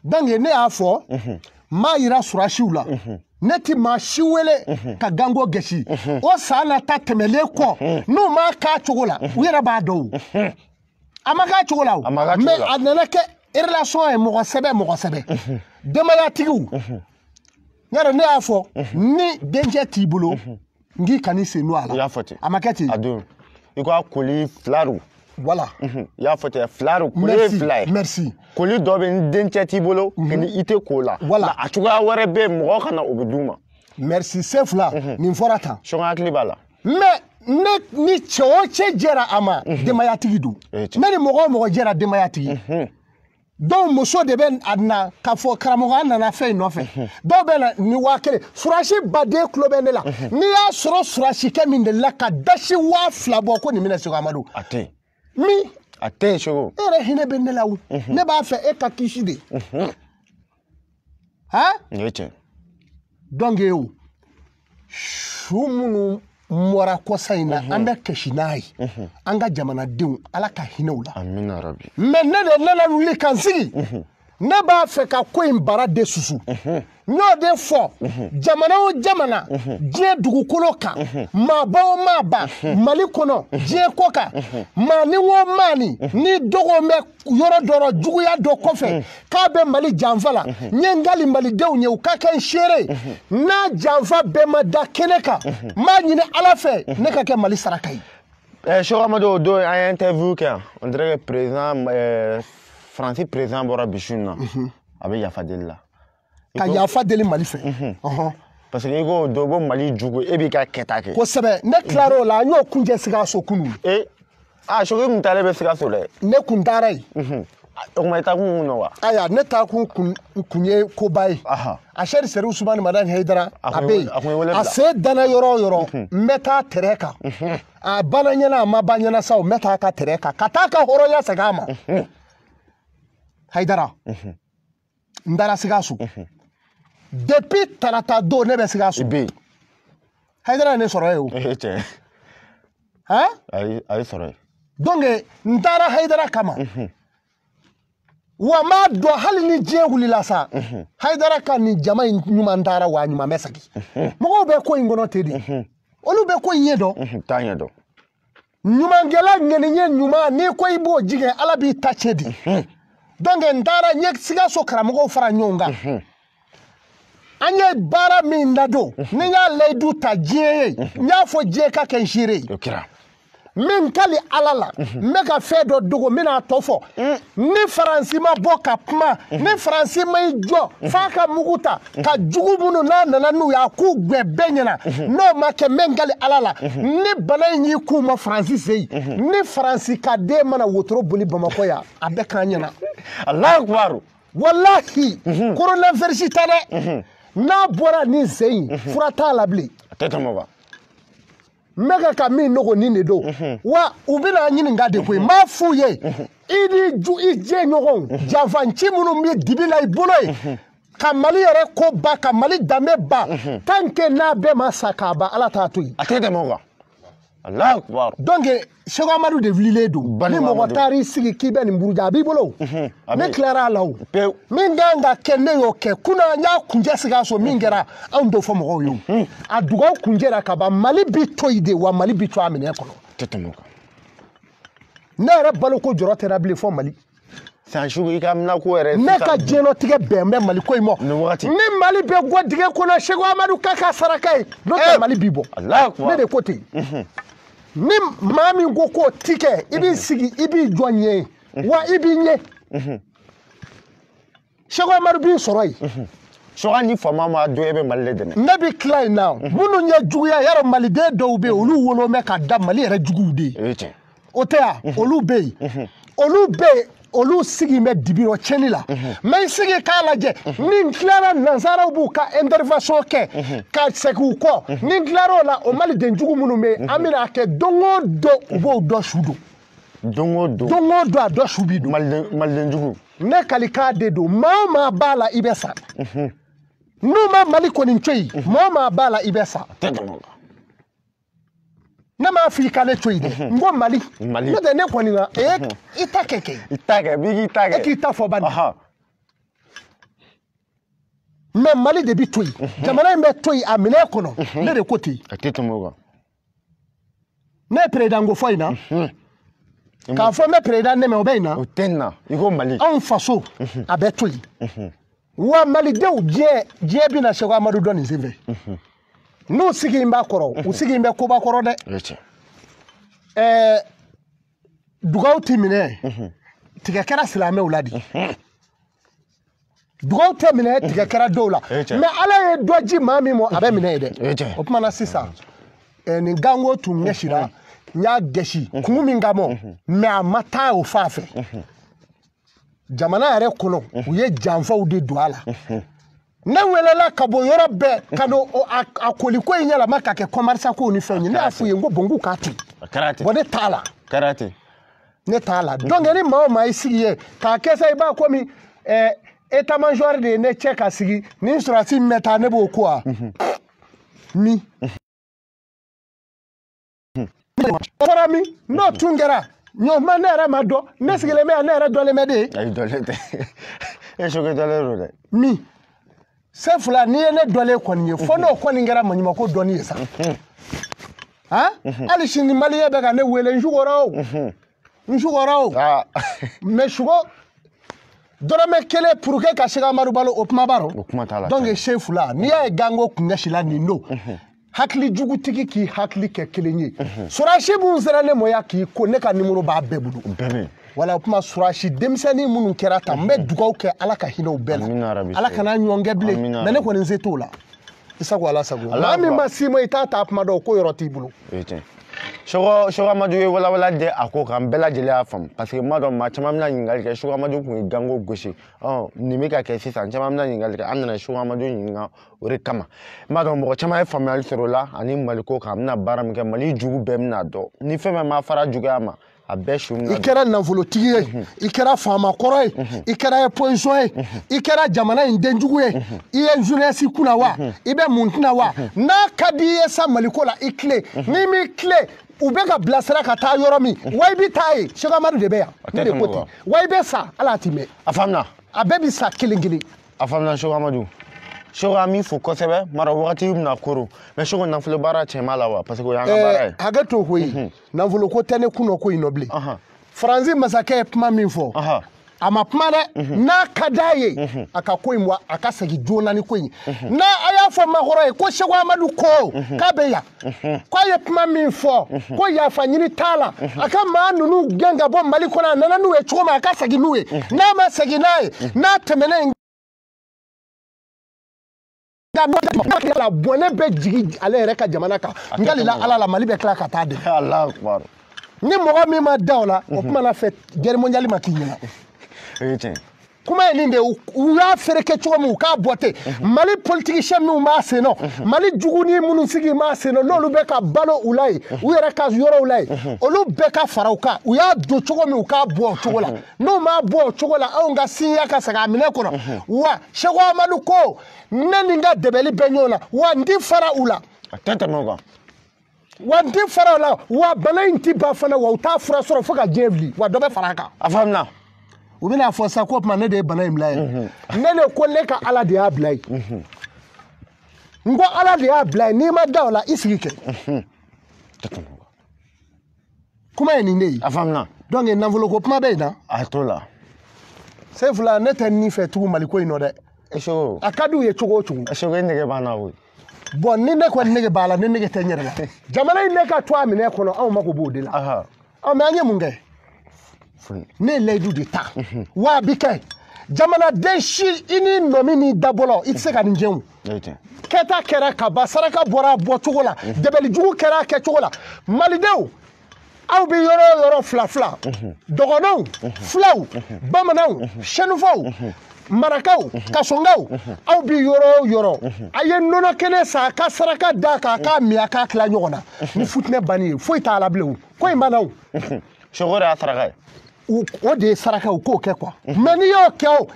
[SPEAKER 2] Donc ne y'a fɔ, n m'a yira surasiw la. Ne ti maa si wele ka ganko gɛsi. O san nata tɛmɛlen kɔ, n'u m'a k'a cogo la, u yɛrɛ b'a dɔn o. A ma k'a cogo la o. Mais a nana kɛ relation ye mɔgɔ sɛbɛ mɔgɔ sɛbɛ. Denbayatigiw. Yarɔ ne y'a fɔ, ni dencɛ t'i bolo, n k'i kan'i sen don a la.
[SPEAKER 1] I y'a fɔ ten.
[SPEAKER 2] A ma kɛ ten.
[SPEAKER 1] A don. I ko a koli fila don.
[SPEAKER 2] Voilà.
[SPEAKER 1] I y'a fɔ ten, fila don, koli ye fila ye.
[SPEAKER 2] Merci.
[SPEAKER 1] Koli dɔ bɛ ni dencɛ t'i bolo, ni i tɛ ko la.
[SPEAKER 2] Voilà.
[SPEAKER 1] A cogoya wɛrɛ bɛ yen, mɔgɔ kana o bɛ d'u ma.
[SPEAKER 2] Merci. Se fila, nin fɔra tan.
[SPEAKER 1] Sɔngɔ hakili b'a la.
[SPEAKER 2] Mais ne ni cɛ o cɛ jɛra a ma, denbayatigi don. Ne ni mɔgɔ o mɔgɔ jɛra denbayatigi. Dɔw muso de bɛ a na k'a fɔ karamɔgɔ an nana fɛn in nɔfɛ. Dɔw bɛ na ni 1000. Surasi baden tulo bɛ ne la. N'i y'a sɔrɔ surasikɛ min delila ka dasi 2000 bɔ ko nin minɛ Seko Amadu.
[SPEAKER 1] A tɛ yen.
[SPEAKER 2] Min?
[SPEAKER 1] A tɛ yen Seko.
[SPEAKER 2] E yɛrɛ hinɛ bɛ ne la o. Ne b'a fɛ e ka kisi de. Han?
[SPEAKER 1] Nin ye tiɲɛ.
[SPEAKER 2] Donc o su minnu mɔra kɔsa in na, an bɛ kasi n'a ye. An ka jamanadenw, Ala ka hinɛ u la.
[SPEAKER 1] Amina rabi.
[SPEAKER 2] Mais ne de nana wuli ka n sigi. Ne b'a fɛ ka ko in bara de susu. N y'o de fɔ, jamana o jamana, diɲɛ dugukolo kan, maaba o maaba, Mali kɔnɔ, diɲɛ kɔ kan, maa ni o maa ni, ni dɔgɔ bɛ yɔrɔ dɔ rɔ, juguya dɔ kɔfɛ, k'a bɛ Mali janfa la, n ye n kali Malidenw ye, u ka kɛ n seere ye. N'a janfa bɛɛ ma da kɛnɛ kan, n b'a ɲini Ala fɛ, ne ka kɛ Mali saraka ye.
[SPEAKER 1] Seko Amadu, o don an ye interview kɛ yan, on dirait que président Faransi président bɔra bisu in na, a bɛ yafa deli la.
[SPEAKER 2] Ka yafa deli Mali fɛ.
[SPEAKER 1] Parce que i ko dɔ ko Mali jugu, e b'i ka kɛta kɛ.
[SPEAKER 2] Kosɛbɛ, ne tilar'o la, an y'o kuncɛ Sikaso kunun.
[SPEAKER 1] Aa Seko, i kun taalen bɛ Sikaso dɛ.
[SPEAKER 2] Ne kun taara yen.
[SPEAKER 1] O tuma i taa kun kun nɔ wa?
[SPEAKER 2] Ayiwa, ne taa kun kun ye koba ye. A sɛri Seri Usumani Madani Hayidara, a bɛ yen. A sen danna yɔrɔ o yɔrɔ, n bɛ taa tɛrɛ kan. A banna ɲɛna, a ma ban ɲɛna sa o, n bɛ taa a ka tɛrɛ kan, ka taa a ka hɔrɔnya segin a ma. Hayidara n taara Sikaso depuis tarata don ne bɛ Sikaso.
[SPEAKER 1] I bɛ yen.
[SPEAKER 2] Hayidara ye ne sɔrɔ yen o.
[SPEAKER 1] E tiɲɛ.
[SPEAKER 2] Han?
[SPEAKER 1] A ye sɔrɔ yen.
[SPEAKER 2] Donc n taara Hayidara kama. Wa n b'a dɔn hali ni diɲɛ wulila sa. Hayidara ka nin jama in ɲuman taara wa a ɲuman bɛ segin. Mɔgɔw bɛ ko in kɔnɔ ten de. Olu bɛ ko in ɲɛ dɔn.
[SPEAKER 1] T'a ɲɛ dɔn.
[SPEAKER 2] Ɲumankɛla ŋaniye ɲuman n'i ko i b'o jigin Ala b'i ta cɛ di. Donc n taara n ye Sikaso karamɔgɔw fara ɲɔgɔn kan. An ye baara min ladon ni n y'a layidu ta diɲɛ ye n y'a fɔ diɲɛ ka kɛ n seere ye.
[SPEAKER 1] O kɛra.
[SPEAKER 2] Min kali Ala la n bɛ ka fɛn dɔ dogo n bɛna a tɔ fɔ. Ni Faransi ma bɔ ka kuma ni Faransi ma i jɔ f'a ka mugu ta ka jugu minnu n'a nana n'u ye a k'u gbɛ bɛɛ ɲɛna n'o ma kɛ n bɛ n kali Ala la ni bana in y'i k'u ma Faransi fɛ yen ni Faransi ka den mana wotoro boli Bamakɔ yan a bɛɛ k'an ɲɛna.
[SPEAKER 1] Alahu akibaru.
[SPEAKER 2] Walahi coronavirus tɛ dɛ. N'a bɔra nin sen in fura t'a la bilen.
[SPEAKER 1] A tɛ tɛmɛ o kan.
[SPEAKER 2] N bɛ ka min nɔgɔ nin de don wa u bɛna ɲininka de koyi n b'a f'u ye i ni ju i jɛɲɔgɔnw janfanci minnu bɛ dibi la i bolo ye ka Mali yɛrɛ ko ba ka Mali danbe ba tant que n'a bɛɛ ma sa k'a ban Ala t'a to yen.
[SPEAKER 1] A tɛ tɛmɛ o kan. Alahu akibaru.
[SPEAKER 2] Donc Seko Amadu de wulilen don ni mɔgɔ taar'i sigi k'i bɛ nin buruja a b'i bolo o ne tilara a la o min kan ka kɛ ne y'o kɛ kunna n y'a kuncɛ Sikaso min kɛra anw t'o fɔ mɔgɔw ye o a dugawu kuncɛra ka ban Mali bi to yen de wa Mali bi to a minɛ kɔnɔ.
[SPEAKER 1] Tɛ tɛmɛ o kan.
[SPEAKER 2] Ne yɛrɛ baloko jɔrɔ tɛ bilen fɔ Mali.
[SPEAKER 1] San su i ka minako yɛrɛ.
[SPEAKER 2] Ne ka diɲɛlatigɛ bɛn bɛ Mali ko in ma.
[SPEAKER 1] Nin wagati.
[SPEAKER 2] Ni Mali bɛ gɔ dingɛ kɔnɔ Seko Amadu k'a ka saraka ye n'o tɛ Mali bi bɔ.
[SPEAKER 1] Alahu akibaru.
[SPEAKER 2] Ne de ko ten. Ni maa min ko k'o ti kɛ i b'i sigi i b'i jɔ ɲɛ ye wa i b'i ɲɛ Seko Amadu b'i sɔrɔ yen.
[SPEAKER 1] Sɔgɔ ni faama ma dɔn e bɛ Mali de dɛmɛ.
[SPEAKER 2] Ne bɛ tila yen na minnu ye juguya yarɔ Maliden dɔw bɛ yen olu wolo bɛ ka da Mali yɛrɛ juguw de ye.
[SPEAKER 1] O ye tiɲɛ.
[SPEAKER 2] O tɛ yan olu bɛ yen olu bɛ yen olu sigi bɛ dibi rɔ tiɲɛni la mɛ n sigi k'a lajɛ ni n tilara nansaraw b'u ka intervention kɛ ka segin u kɔ ni n tilara o la o maliden jugu minnu bɛ yen an bɛna kɛ don o don u b'o dɔ su don.
[SPEAKER 1] Don o don.
[SPEAKER 2] Don o don a dɔ su b'i don.
[SPEAKER 1] Maliden jugu.
[SPEAKER 2] Ne kalikan de don maa o maa b'a la i bɛ sa. N'u ma Mali kɔni to yen maa o maa b'a la i bɛ sa. Ne m'a f'i ka ne to yen dɛ n ko Mali.
[SPEAKER 1] Mali.
[SPEAKER 2] N'o tɛ ne kɔni na i ta kɛ kɛ.
[SPEAKER 1] I ta kɛ b'i k'i ta kɛ.
[SPEAKER 2] E k'i ta fɔ bani. Mais Mali de bi to yen. Jamana in bɛ to yen a minɛ kɔnɔ. Ne de ko ten.
[SPEAKER 1] A tɛ tɛmɛ o kan.
[SPEAKER 2] Ne ye président ko fɔ in na. K'a fɔ n bɛ président nɛmɛ o bɛ yen na.
[SPEAKER 1] O tɛ nin na i ko Mali.
[SPEAKER 2] Anw faso a bɛ to yen. Wa Malidenw diɲɛ bɛna Seko Amadu dɔn nin senfɛ. N'u sigi b'a kɔrɔ u sigi bɛ koba kɔrɔ dɛ. Dugawu ti minɛ tigɛ kɛra silamɛw la de. Dugawu tɛ minɛ tigɛ kɛra dɔw la mais Ala ye dɔ ji maa min ma a bɛ minɛ ye dɛ. O tuma na sisan nin ganko tun ɲɛsira n y'a gɛsi kun min kama mais a ma taa o fan fɛ. Jamana yɛrɛ kɔnɔ u ye janfaw de don a la. Ne welela ka bɔ yɔrɔ bɛɛ ka n'o a koliko in yɛlɛma ka kɛ commerce kow ni fɛnw ye ne y'a f'u ye n ko bon k'u k'a to yen. Bon ne t'a la. Ne t'a la donc ni maa o maa y'i sigi ye k'a kɛ sa i b'a komi état major de ye ne cɛ ka sigi ni sɔrɔdasi min bɛ taa ne b'o ko wa min. O fɔra min n'o tun kɛra ɲɔ ne yɛrɛ ma dɔn ne sigilen bɛ yan ne yɛrɛ dɔnlen bɛ de ye.
[SPEAKER 1] Ayi dɔnlen tɛ e sokɛ dɔnlen don dɛ.
[SPEAKER 2] Min. Se fila n'i ye ne dɔlen kɔni ye fo n'o kɔni kɛra maɲumako dɔnni ye sa. Han hali sini maliyɛn bɛ ka ne wele n sukɔrɔ o n sukɔrɔ o mais suko dɔrɔmɛ kelen pour que ka Seko Amadu balo o kuma b'a rɔ.
[SPEAKER 1] O kuma t'a la.
[SPEAKER 2] Donc se fila n'i y'a ye ganko kun ɲɛsila nin don hakili jugutigi k'i hakili kɛ kelen ye. Sɔrɔdasi minnu sera ne mɔ yan k'i ko ne ka nimoro b'a bɛɛ bolo.
[SPEAKER 1] Bɛɛ bɛ yen.
[SPEAKER 2] Wala o kuma sɔrɔdasi denmisɛnnin minnu kɛra tan n bɛ dugawu kɛ Ala ka hinɛ u bɛɛ la. Ala kana ɲɔgɔn kɛ bilen mais ne kɔni se t'o la. I sago Ala sago. Maa min ma s'i ma i t'a ta kuma dɔn ko yɔrɔ t'i bolo.
[SPEAKER 1] O ye tiɲɛ. Seko Amadu ye walawala di a ko kan bɛɛ lajɛlen y'a faamu parce que n b'a dɔn maa caman bɛna ɲininkali kɛ Seko Amadu tun ye ganko gosi nin bɛ ka kɛ sisan caman bɛna ɲininkali kɛ an nana Seko Amadu ɲininka o de kama n b'a dɔn mɔgɔ caman ye faamuyali sɔrɔ o la ani Mali ko kan an bɛna baara min kɛ Mali jugu bɛɛ bɛna dɔn ni fɛn fɛn ma fara juguya ma. A bɛɛ su
[SPEAKER 2] I kɛra nafolotigi ye, i kɛra faama kɔrɔ ye, i kɛra opposition ye, i kɛra jamana in denjugu ye, i ye jeunesse kunna wa, i bɛ mun kunna wa, n'a ka di i ye sa Maliko la i tile, n'i m'i tile u bɛ ka bilasira ka taa yɔrɔ min, wa i bɛ taa yen. Seko Amadu de bɛ yan, ne de ko ten, wa i bɛ sa ala t'i mɛn.
[SPEAKER 1] A faamuna.
[SPEAKER 2] A bɛɛ bɛ sa kelen kelen.
[SPEAKER 1] A faamuna Seko Amadu. Seko an b'i fo kosɛbɛ, mara wagati bɛna koro, mais Seko nafolo baara cɛ b'a la wa, parce que o y'an ka baara ye.
[SPEAKER 2] Hakɛ to koyi, nafolo ko tɛ ne kun nɔ ko in nɔ bilen. Faransi masakɛ ye kuma min fɔ, a ma kuma dɛ, n'a ka d'a ye a ka ko in wa a ka segin joona ni ko in. N'a a y'a fɔ Makɔrɔ ye ko Seko Amadu ko k'a bɛ yan, k'a ye kuma min fɔ ko yafa ɲini t'a la, a ka maa ninnu gɛn ka bɔ Mali kɔnɔ, a nana n'u ye cogo min a ka segin n'u ye, n'a ma segin n'a ye, n'a tɛmɛna yen la bɔnɛ bɛ jigin ale yɛrɛ ka jamana kan. N kalila Ala la, Mali bɛ tila ka taa dɛ.
[SPEAKER 1] Alahu akibaru.
[SPEAKER 2] Ni mɔgɔ min ma da o la, o kuma na fɛ guerre mondiale ma k'i ɲɛna. Kuma ye nin de ye, u y'a feere kɛ cogo min u k'a bɔ ten. Mali politicien minnu b'a sen nɔ, Mali juguni minnu sigi b'a sen nɔ, n'olu bɛ ka balo u la yen, u yɛrɛ ka yɔrɔw la yen, olu bɛɛ ka fara u kan. U y'a don cogo min u k'a bɔ o cogo la, n'u m'a bɔ o cogo la, anw ka sinya ka segin a minɛ kɔnɔ. Wa Seko Amadu ko ne ni n ka dɛbɛli bɛ ɲɔgɔn na, wa n ti fara u la.
[SPEAKER 1] A tɛ tɛmɛ o kan.
[SPEAKER 2] Wa n ti fara u la, wa bana in ti ban fana, wa u t'a fura sɔrɔ fo ka diɲɛ wuli, wa dɔ bɛ fara a kan.
[SPEAKER 1] A faamuna.
[SPEAKER 2] U bɛna fɔ sa ko tuma ne de ye bana in bila yen. Ne de ko ne ka Ala de y'a bila yen. N ko Ala de y'a bila yen, n'i ma da o la i sigi kɛ. Kuma ye nin de ye.
[SPEAKER 1] A faamuna.
[SPEAKER 2] Donc nafolo ko kuma bɛ yen na.
[SPEAKER 1] A t'o la.
[SPEAKER 2] Sefula, ne tɛ nin fɛ tugun Maliko in nɔ dɛ. A ka d'u ye cogo o cogo.
[SPEAKER 1] Seko e nege b'an na koyi.
[SPEAKER 2] Bon ni ne kɔni nege b'a la, ne nege tɛ n yɛrɛ la. Jamana in ne ka to a minɛ kɔnɔ, anw mako b'o de la. Ɔ mais an ye mun kɛ? Ne ye layidu de ta, wa a bi kɛ. Jamanaden si i ni nɔmi n'i dabɔlɔ i tɛ se ka nin jɛn o. Kɛta kɛra ka ban, saraka bɔra a bɔcogo la, dɛbɛlijugu kɛra a kɛcogo la. Malidenw, aw bɛ yɔrɔ o yɔrɔ fila fila, dɔgɔnɔw, filaw, bamananw, sɛnufɔw, marakaw, kasɔnkaw, aw bɛ yɔrɔ o yɔrɔ, a ye nɔnɔ kɛnɛ san, a ka saraka d'a kan, a k'a min, a k'a tila ɲɔgɔn na. Ni futinɛ banni ye, foyi t'a la bilen o, ko in banna o.
[SPEAKER 1] Seko de y'a saraka ye.
[SPEAKER 2] O de ye saraka, u k'o kɛ quoi. Mais n'i y'o kɛ o,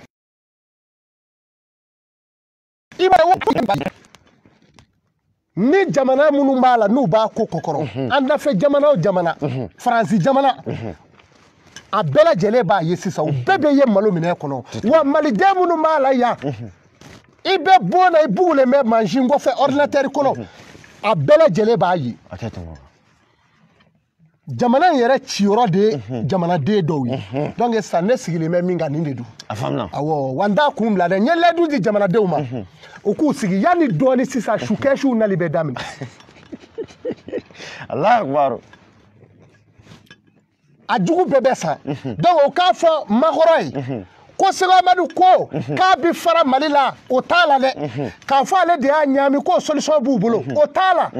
[SPEAKER 2] i b'a ye ni jamana minnu b'a la n'u b'a ko kɔkɔrɔ, an dafɛ jamana o jamana, Faransi jamana, a bɛɛ lajɛlen b'a ye sisan, u bɛɛ bɛ ye malo minɛ kɔnɔ. Wa maliden minnu b'a la yan, i bɛ bon na, i bugulen bɛ mansin kɔfɛ ordinateur kɔnɔ, a bɛɛ lajɛlen b'a ye. Jamana in yɛrɛ ciyɔrɔ de ye jamanaden dɔw ye. Donc sisan ne sigilen bɛ min kan nin de don.
[SPEAKER 1] A faamuna.
[SPEAKER 2] Awɔ, wa n t'a kun bila dɛ, n ye layidu di jamanadenw ma, u k'u sigi yanni dɔɔni sisan su kɛsiw nali bɛ daminɛ.
[SPEAKER 1] Alahu akibaru.
[SPEAKER 2] A jugu bɛɛ bɛ sa. Donc o k'a fɔ Makɔrɔ ye ko Seko Amadu ko k'a bi fara Mali la, o t'a la dɛ. K'a fɔ ale de y'a ɲaami k'o solution b'u bolo, o t'a la.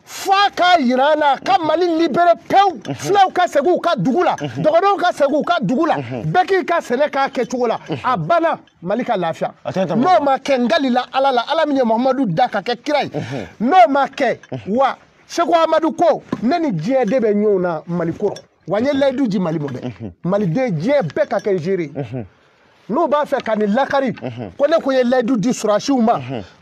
[SPEAKER 2] F'a k'a yira an na ka Mali libéré pewu, filaw ka segin u ka dugu la, dɔgɔnɔw ka segin u ka dugu la, bɛɛ k'i ka sɛnɛ k'a kɛcogo la, a banna, Mali ka lafiya. N'o ma kɛ, n kalila Ala la, Ala min ye Muhamadu da ka kɛ kira ye, n'o ma kɛ, wa Seko Amadu ko ne ni diɲɛ de bɛ ɲɔgɔn na Mali kɔrɔ, wa n ye layidu di Mali ma dɛ, Maliden diɲɛ bɛɛ ka kɛ géré. N'u b'a fɛ ka nin lakari, ko ne ko ye layidu di surasiw ma,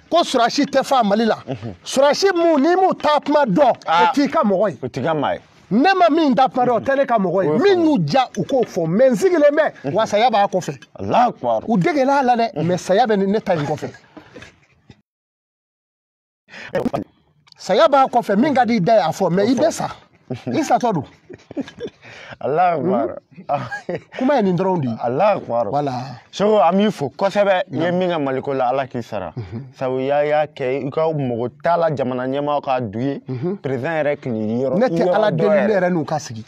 [SPEAKER 2] ko surasi tɛ fa Mali la, surasi mun n'i m'u taa kuma dɔn, o t'i ka mɔgɔ ye.
[SPEAKER 1] O t'i ka maa ye.
[SPEAKER 2] Ne ma min da kuma dɔn, o tɛ ne ka mɔgɔ ye. Min y'u ja u k'o fɔ, mais n sigilen bɛ, wa saya b'a kɔfɛ.
[SPEAKER 1] Alahu akibaru.
[SPEAKER 2] U degela la dɛ, mais saya bɛ ne ta in kɔfɛ. Saya b'a kɔfɛ, min ka di i da ye a fɔ, mais i bɛ sa. I satɔ don.
[SPEAKER 1] Alahu akibaru.
[SPEAKER 2] Kuma ye nin dɔrɔn de ye.
[SPEAKER 1] Alahu akibaru.
[SPEAKER 2] Voilà.
[SPEAKER 1] Seko an b'i fo kosɛbɛ, i ye min kɛ Maliko la, Ala k'i sara. Sabu i y'a kɛ i ka mɔgɔ t'a la jamana ɲɛmaaw ka du ye, président yɛrɛ k'i yɔrɔ.
[SPEAKER 2] Ne tɛ Ala deli ne yɛrɛ n'u ka sigi.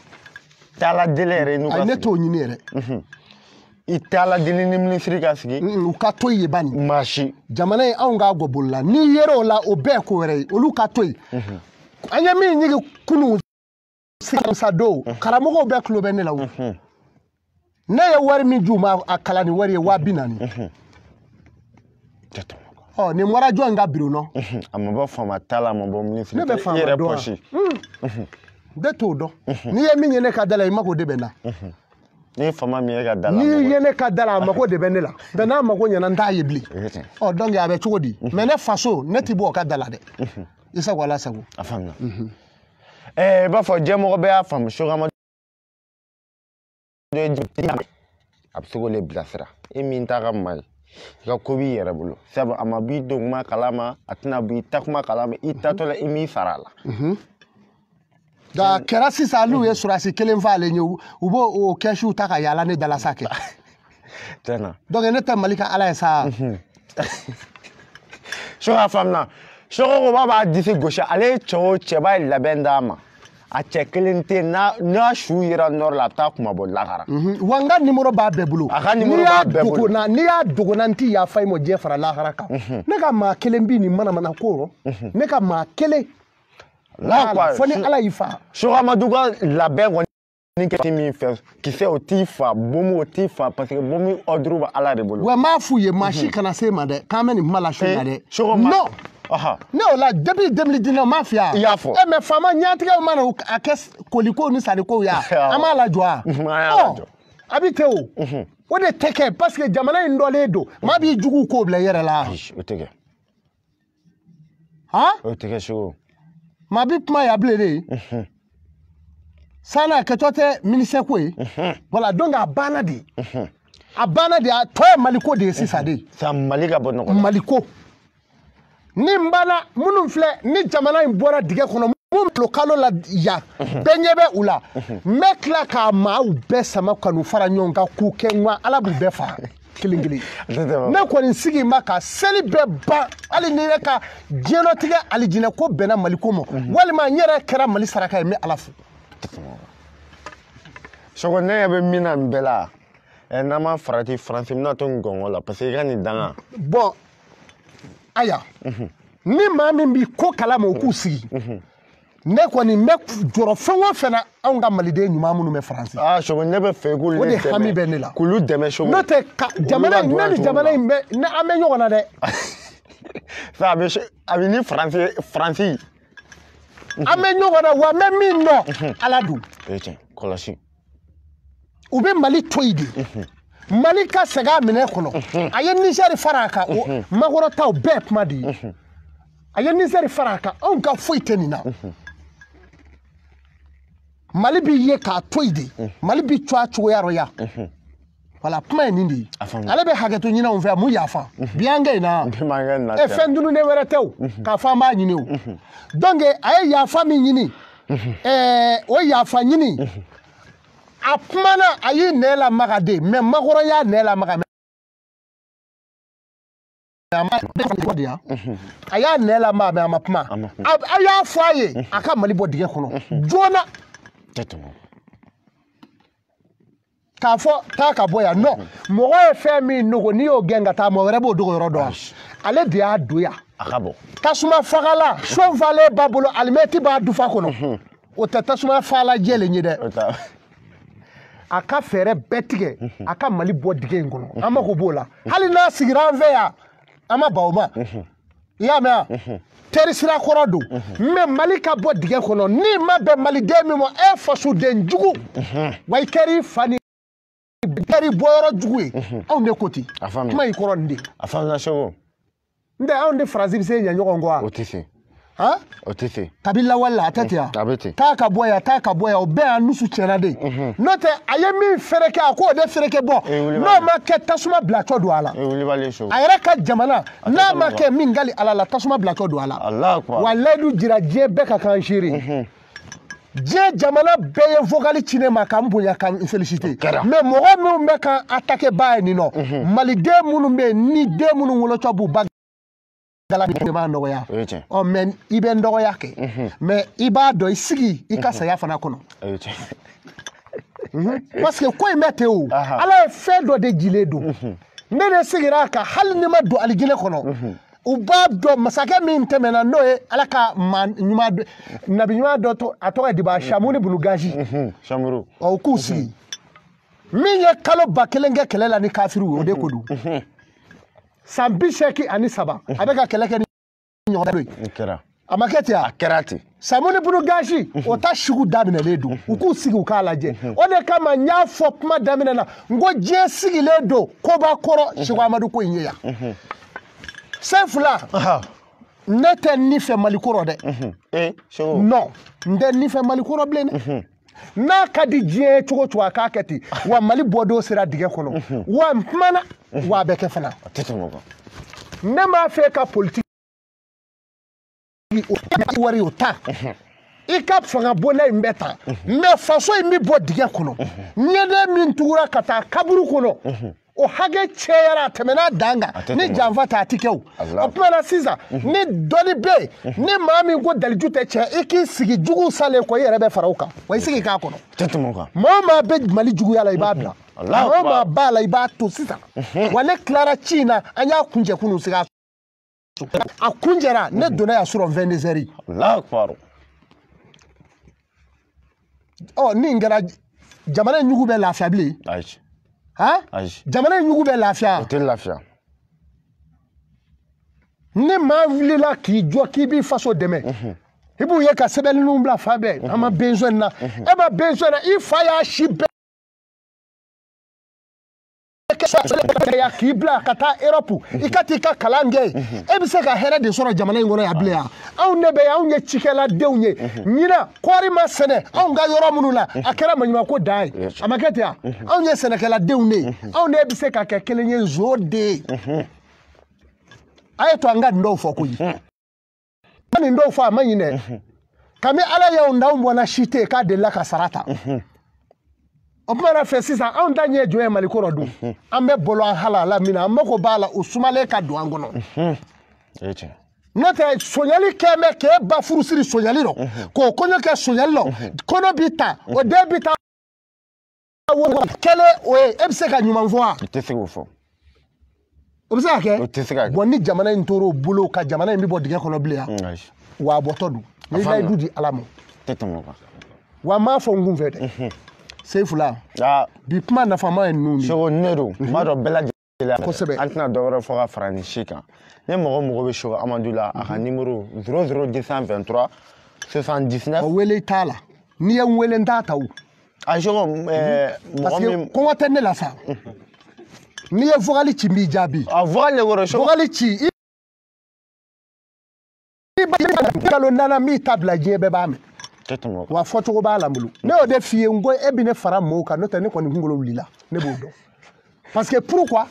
[SPEAKER 1] Tɛ Ala deli yɛrɛ n'u ka sigi.
[SPEAKER 2] Ne t'o ɲini yɛrɛ.
[SPEAKER 1] I tɛ Ala deli ni minisiri ka sigi.
[SPEAKER 2] U ka to yen bani.
[SPEAKER 1] Maa si.
[SPEAKER 2] Jamana in anw k'a gɔ bolo la, n'i yer'o la o bɛɛ ye ko wɛrɛ ye, olu ka to yen. An ye min ɲigi kunun sisan don, karamɔgɔw bɛɛ tulo bɛ ne la o. Ne ye wari min d'u ma a kalan ni wari ye 40 000. Ɔ nin bɔra jɔn ka biro nɔ?
[SPEAKER 1] A ma bɔ faama ta la, a ma bɔ minisiri.
[SPEAKER 2] Ne bɛ faama dɔn wa? Ne t'o dɔn. N'i ye min ye ne ka da la, i mako de bɛ n na.
[SPEAKER 1] Ni fama min ye ka da la.
[SPEAKER 2] N'i ye ne ka da la, a mako de bɛ ne la. Mais n'a mako ɲɛna, n t'a ye bilen. Ɔ donc a bɛ cogo di? Mais ne faso, ne ti bɔ o ka da la dɛ. I sago Ala sago.
[SPEAKER 1] A faamuna. I b'a fɔ diɲɛmɔgɔ bɛɛ y'a faamu, Sogama a bɛ se k'o le bilasira. E min t'a ka maa ye, i ka ko b'i yɛrɛ bolo. Sabu a ma b'i don kuma kalama, a tɛna bɔ i ta kuma kalama, i taatɔ la i m'i sara a la.
[SPEAKER 2] A kɛra sisan n'u ye surasi kelen f'ale ye, u b'o o kɛsiw ta ka yaala ne dala sa kɛ.
[SPEAKER 1] Tiɲɛna.
[SPEAKER 2] Donc ne tɛ Mali ka Ala ye sa.
[SPEAKER 1] Sogo faamuna. Sogo ko b'a b'a disi gosi, ale ye cɛ o cɛ b'a ye labɛn d'a ma. A cɛ kelen tɛ yen, n'a su yera nɔrɔ la, a bɛ taa kumabɔ lakara.
[SPEAKER 2] Wa n ka nimoro b'a bɛɛ bolo.
[SPEAKER 1] A ka nimoro b'a bɛɛ bolo.
[SPEAKER 2] N'i y'a dogo na, n ti yafa i ma diɲɛ fara lahara kan. Ne ka maa kelen bi nin manamana ko rɔ. Ne ka maa kelen. Fo ni Ala y'i fa.
[SPEAKER 1] Sogamadu ka labɛn kɔni kɛ min fɛ, kisɛ o t'i fa, bomu o t'i fa, parce que bomu ordre bɛ Ala de bolo.
[SPEAKER 2] Wa n b'a f'u ye, maa si kana se ma dɛ, k'an bɛ nin kuma la su in na dɛ. Non. Ne o la depuis 2019 n m'a f'i ye.
[SPEAKER 1] I y'a fɔ.
[SPEAKER 2] Mais faama ɲɛtigɛw mana a kɛ koliko ni sannikow ye, an b'a lajɔ wa?
[SPEAKER 1] An y'a lajɔ.
[SPEAKER 2] A bɛ ten o. O de tɛ kɛ parce que jamana in dɔlen don. Maa b'i juguw ko bila i yɛrɛ la.
[SPEAKER 1] Ayi, o tɛ kɛ.
[SPEAKER 2] Han?
[SPEAKER 1] O tɛ kɛ Sogo.
[SPEAKER 2] Maa bi kuma ya bilen de. San'a kɛtɔ tɛ ministère ko ye. Voilà, donc a banna de. A banna de, a tɔ ye Maliko de ye sisan de.
[SPEAKER 1] Sisan Mali ka bɔ nɔgɔ la.
[SPEAKER 2] Maliko. Ni n banna minnu filɛ, ni jamana in bɔra dingɛ kɔnɔ, mun tulo kalo la yan, bɛɛ ɲɛ bɛ u la. N bɛ tila k'a maaw bɛɛ sama ka n'u fara ɲɔgɔn kan k'u kɛ ŋa, Ala b'u bɛɛ fa kelen kelen. Ne kɔni sigi ma ka seli bɛɛ ban, hali ni ne ka diɲɛlatigɛ alijinɛ ko bɛnna Maliko ma, walima n yɛrɛ kɛra Mali saraka ye, n bɛ Ala fo.
[SPEAKER 1] Sogo, ne ɲɛ bɛ min na nin bɛɛ la, n'an ma farati, Faransi bɛna to ngɔngɔ la, parce que i ka nin danga.
[SPEAKER 2] Bon, aya, ni maa min b'i ko kalama, o k'u sigi. Ne kɔni n bɛ jɔrɔ fɛn o fɛn na, anw ka maliden ɲuman minnu bɛ Faransi.
[SPEAKER 1] Aa Sogo, ne bɛ fɛ k'olu
[SPEAKER 2] dɛmɛ. O de hami bɛ ne la.
[SPEAKER 1] K'olu dɛmɛ Sogo.
[SPEAKER 2] N'o tɛ ka jamana in, ne ni jamana in bɛ, ne an bɛ ɲɔgɔn na dɛ.
[SPEAKER 1] Sa a bɛ a bɛ ni Faransi.
[SPEAKER 2] An bɛ ɲɔgɔn na wa n bɛ min dɔn, Ala don.
[SPEAKER 1] O ye tiɲɛ, kɔlɔsi.
[SPEAKER 2] U bɛ Mali to yen de. Mali ka segin a minɛ kɔnɔ. A ye Nizɛri fara a kan, o makɔrɔtaw bɛɛ kuma de ye. A ye Nizɛri fara a kan, anw ka foyi tɛ nin na. Mali b'i ye k'a to yen de. Mali b'i to a cogoya rɔ yan. Voilà, kuma ye nin de ye. Ale bɛ hakɛto ɲini anw fɛ yan, mun yafa. Bi an kɛ in na. Fɛn dununnen wɛrɛ tɛ o, k'a fɔ an b'a ɲini o. Donc a ye yafa min ɲini, o yafa ɲini. A kumana, a y'i nɛ lamaga de, mais Macron y'a nɛ lamaga. A y'a nɛ lamaga, mais a ma kuma. A y'a fɔ a ye, a ka Mali bɔ dingɛ kɔnɔ joona. K'a fɔ taa ka bɔ yan, non, mɔgɔ ye fɛn min dogo, n'i y'o gɛn ka taa, mɔgɔ wɛrɛ b'o dogo yɔrɔ dɔn. Ale de y'a don yan.
[SPEAKER 1] A ka bɔ.
[SPEAKER 2] Tasuma fagala, son falen b'a bolo, alimɛti b'a dufa kɔnɔ. O tɛ tasuma fagala jɛlen ye dɛ. A ka fɛɛrɛ bɛɛ tigɛ, a ka Mali bɔ dingɛ in kɔnɔ. An mako b'o la. Hali n'a sigira an fɛ yan, an ma ban o ma. I y'a mɛn wa? Teri sira kɔrɔ don. Mais Mali ka bɔ dingɛ kɔnɔ, n'i ma bɛn maliden min ma, e fasoden jugu. Wa i kɛr'i fa ni kɛr'i bɔyɔrɔ jugu ye. Anw de ko ten. Kuma y'i kɔrɔ nin de.
[SPEAKER 1] A faamuna Sogo.
[SPEAKER 2] N tɛ anw de Faransi bɛ se ɲɛ ɲɔgɔn kɔ wa?
[SPEAKER 1] O tɛ se.
[SPEAKER 2] Han?
[SPEAKER 1] O tɛ se.
[SPEAKER 2] Kabi lawale la, a tɛ ten wa?
[SPEAKER 1] A bɛ ten.
[SPEAKER 2] Taa ka bɔ yan, taa ka bɔ yan, o bɛɛ y'an nusu tiɲɛna de. N'o tɛ, a ye min fɛrɛ kɛ, a k'o de fɛrɛ kɛ bɔ. N'o ma kɛ, tasuma bilatɔ don a la. A yɛrɛ ka jamana, n'a ma kɛ min gali Ala la, tasuma bilatɔ don a la. Wa layidu jira diɲɛ bɛɛ ka kan seere. Diɲɛ jamana bɛɛ ye vocal ci ne ma k'an bonya, k'an féliciter. Mais mɔgɔ minnu bɛ k'an attaquer ba ye nin nɔ, maliden minnu bɛ yen, ni den minnu wolotɔ b'u ba b'a nɔgɔya. Ɔ mais i bɛ n dɔgɔya kɛ. Mais i b'a dɔn, i sigi i ka saya fana kɔnɔ. Parce que ko in bɛ ten o. Ala ye fɛn dɔ de jilen don. Ne de sigira a kan, hali ni ma don alijinɛ kɔnɔ. U b'a dɔn masakɛ min tɛmɛna, n'o ye Ala ka maa ɲuman, nabi ɲuman dɔ, a tɔgɔ ye Diba Samuru Bulugazi.
[SPEAKER 1] Samuru.
[SPEAKER 2] Ɔ u k'u sigi. Min ye kalo 1000 kɛ kɛlɛ la ni kafiriw ye, o de ko don. San 83, a bɛ ka kɛlɛ kɛ ni ɲɔgɔn dɔ ye. A ma kɛ ten
[SPEAKER 1] A kɛra ten.
[SPEAKER 2] Samoni Bunu Gazi o ta sugu daminɛlen don, u k'u sigi u k'a lajɛ. O de kama n y'a fɔ kuma daminɛ na, n ko diɲɛ sigilen don koba kɔrɔ Seko Amadu ko in ye yan. Sefula, ne tɛ ni fɛ Mali kɔrɔ dɛ. Non, n tɛ ni fɛ Mali kɔrɔ bilen dɛ. N'a ka di diɲɛ ye cogo cogo a k'a kɛ ten. Wa Mali bɔdon sera dingɛ kɔnɔ. Wa n kumana, wa a bɛ kɛ fana. Ne m'a fɛ ka politique wari o ta. I ka fanga bonda in bɛ ta. Mais faso in bɛ bɔ dingɛ kɔnɔ. Ɲɛden min tugura ka taa kaburu kɔnɔ. O hakɛ cɛyara a tɛmɛna dan kan. Ni janfa tɛ a ti kɛ o. O tuma na sisan ni dɔnni bɛ yen, ni maa min ko daliju tɛ tiɲɛ, i k'i sigi juguw salen kɔ, i yɛrɛ bɛ fara o kan. Wa i sigi k'a kɔnɔ. Maa o maa bɛ Mali juguya la, i b'a bila. Maa o maa b'a la, i b'a to sisan. Wa ne tilara ci in na, an y'a kuncɛ kunun Sikaso. A kuncɛra, ne donna yan sɔrɔ 22 heures. Ɔ ni nin kɛra, jamana in ɲugu bɛ lafiya bilen. Han? Jamana in ɲugu bɛ lafiya.
[SPEAKER 1] O tɛ lafiya.
[SPEAKER 2] Ni maa wulila k'i jɔ k'i b'i faso dɛmɛ, i b'u ye ka sɛbɛnninw bila fan bɛɛ. An ma besoin na. E ma besoin na, i fa y'a si bɛɛ kɛ k'i bila ka taa Europe, i ka t'i ka kalan kɛ yen. E bɛ se ka hɛrɛ de sɔrɔ jamana in kɔnɔ yan bilen yan. Anw de bɛ yan, anw ye cikɛladenw ye. Ɲinan kɔɔri ma sɛnɛ anw ka yɔrɔ minnu na, a kɛra maɲumanko dan ye. A ma kɛ ten wa? Anw ye sɛnɛkɛladenw de ye. Anw de bɛ se ka kɛ kelen ye nzo de ye. A ye to an ka nin dɔw fɔ koyi. An nin dɔw fɔ a ma ɲi dɛ. Kami Ala y'anw da, anw bɔnna si tɛ yen k'a delila ka sara ta. O tuma na fɛ sisan anw ta ɲɛ jɔn ye Mali kɔrɔ dun. An bɛ bolo an halala min na, an mako b'a la o sumalen ka don an kɔnɔ. N'o tɛ sonyali kɛ mɛ k'e ba furusiri sonyali rɔ, k'o kɔɲɔ kɛ sonyali rɔ, kɔnɔ bi ta, o den bi ta kɛlen o ye, e bɛ se ka ɲuman fɔ wa?
[SPEAKER 1] I tɛ se k'o fɔ.
[SPEAKER 2] O bɛ se ka kɛ?
[SPEAKER 1] O tɛ se ka kɛ.
[SPEAKER 2] Bon ni jamana in tor'o bolo ka jamana in bɛ bɔ dingɛ kɔnɔ bilen yan. Wa a bɔtɔ don. N ye layidu di Ala ma. Wa n m'a fɔ n kun fɛ dɛ. Sefula, bi kuma nafama ye ninnu de ye.
[SPEAKER 1] Seko ne don, n b'a dɔn bɛɛ lajɛlen.
[SPEAKER 2] Kosɛbɛ.
[SPEAKER 1] An tɛna dɔ wɛrɛ fɔ ka fara nin si kan. Ni mɔgɔ mɔgɔ bɛ Seko Amadu la, a ka numéro 00223 79.
[SPEAKER 2] O wele t'a la. N'i ye n wele n t'a ta o.
[SPEAKER 1] A Seko mɔgɔ min.
[SPEAKER 2] Parce que kɔngɔ tɛ ne la sa. N'i ye vocal ci n b'i jaabi.
[SPEAKER 1] A vocal de kɔrɔ Seko.
[SPEAKER 2] Vocal ci. I b'a kalo nana min ta bila diɲɛ bɛɛ b'a mɛn. Wa fɔcogo b'a la n bolo. Ne y'o de f'i ye, n ko e bɛ ne fara mɔgɔw kan, n'o tɛ ne kɔni kunkolo wulila, ne b'o dɔn. Parce que pourquoi?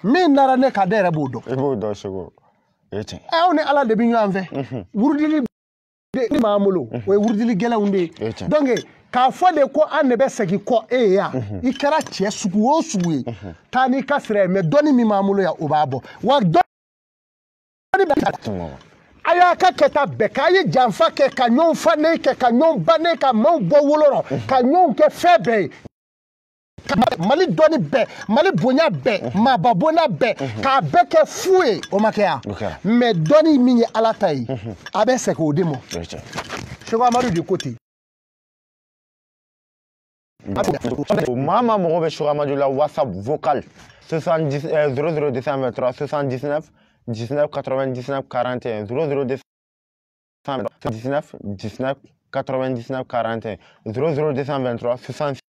[SPEAKER 2] Min nara ne kan, ne yɛrɛ b'o dɔn.
[SPEAKER 1] I b'o dɔn Seko. O ye tiɲɛ.
[SPEAKER 2] Aw ni Ala de bɛ ɲɔgɔn fɛ. Wurudili de b'an bolo, o ye wurudili gɛlɛnw de ye. Donc k'a fɔ de ko an de bɛ segin kɔ e ye yan, i kɛra cɛ sugu o sugu ye, taa n'i ka sira ye, mais dɔnni min b'an bolo yan, o b'a bɔ. Wa dɔnni bɛ. A y'a ka kɛta bɛɛ k'a ye janfa kɛ, ka ɲɔgɔn fa ne kɛ, ka ɲɔgɔn ba ne, ka maaw bɔ wolo rɔ, ka ɲɔgɔn kɛ fɛn bɛɛ ye. Mali dɔnni bɛɛ, Mali bonya bɛɛ, maaba bonya bɛɛ, k'a bɛɛ kɛ fu ye, o ma kɛ yan. Mais dɔnni min ye Ala ta ye, a bɛ segin o de ma. Seko Amadu de ko ten.
[SPEAKER 1] Maa maa mɔgɔ bɛ Seko Amadu la, WhatsApp vocal 70 00223 79 19 99 41 00 219 19 99 41 00223 66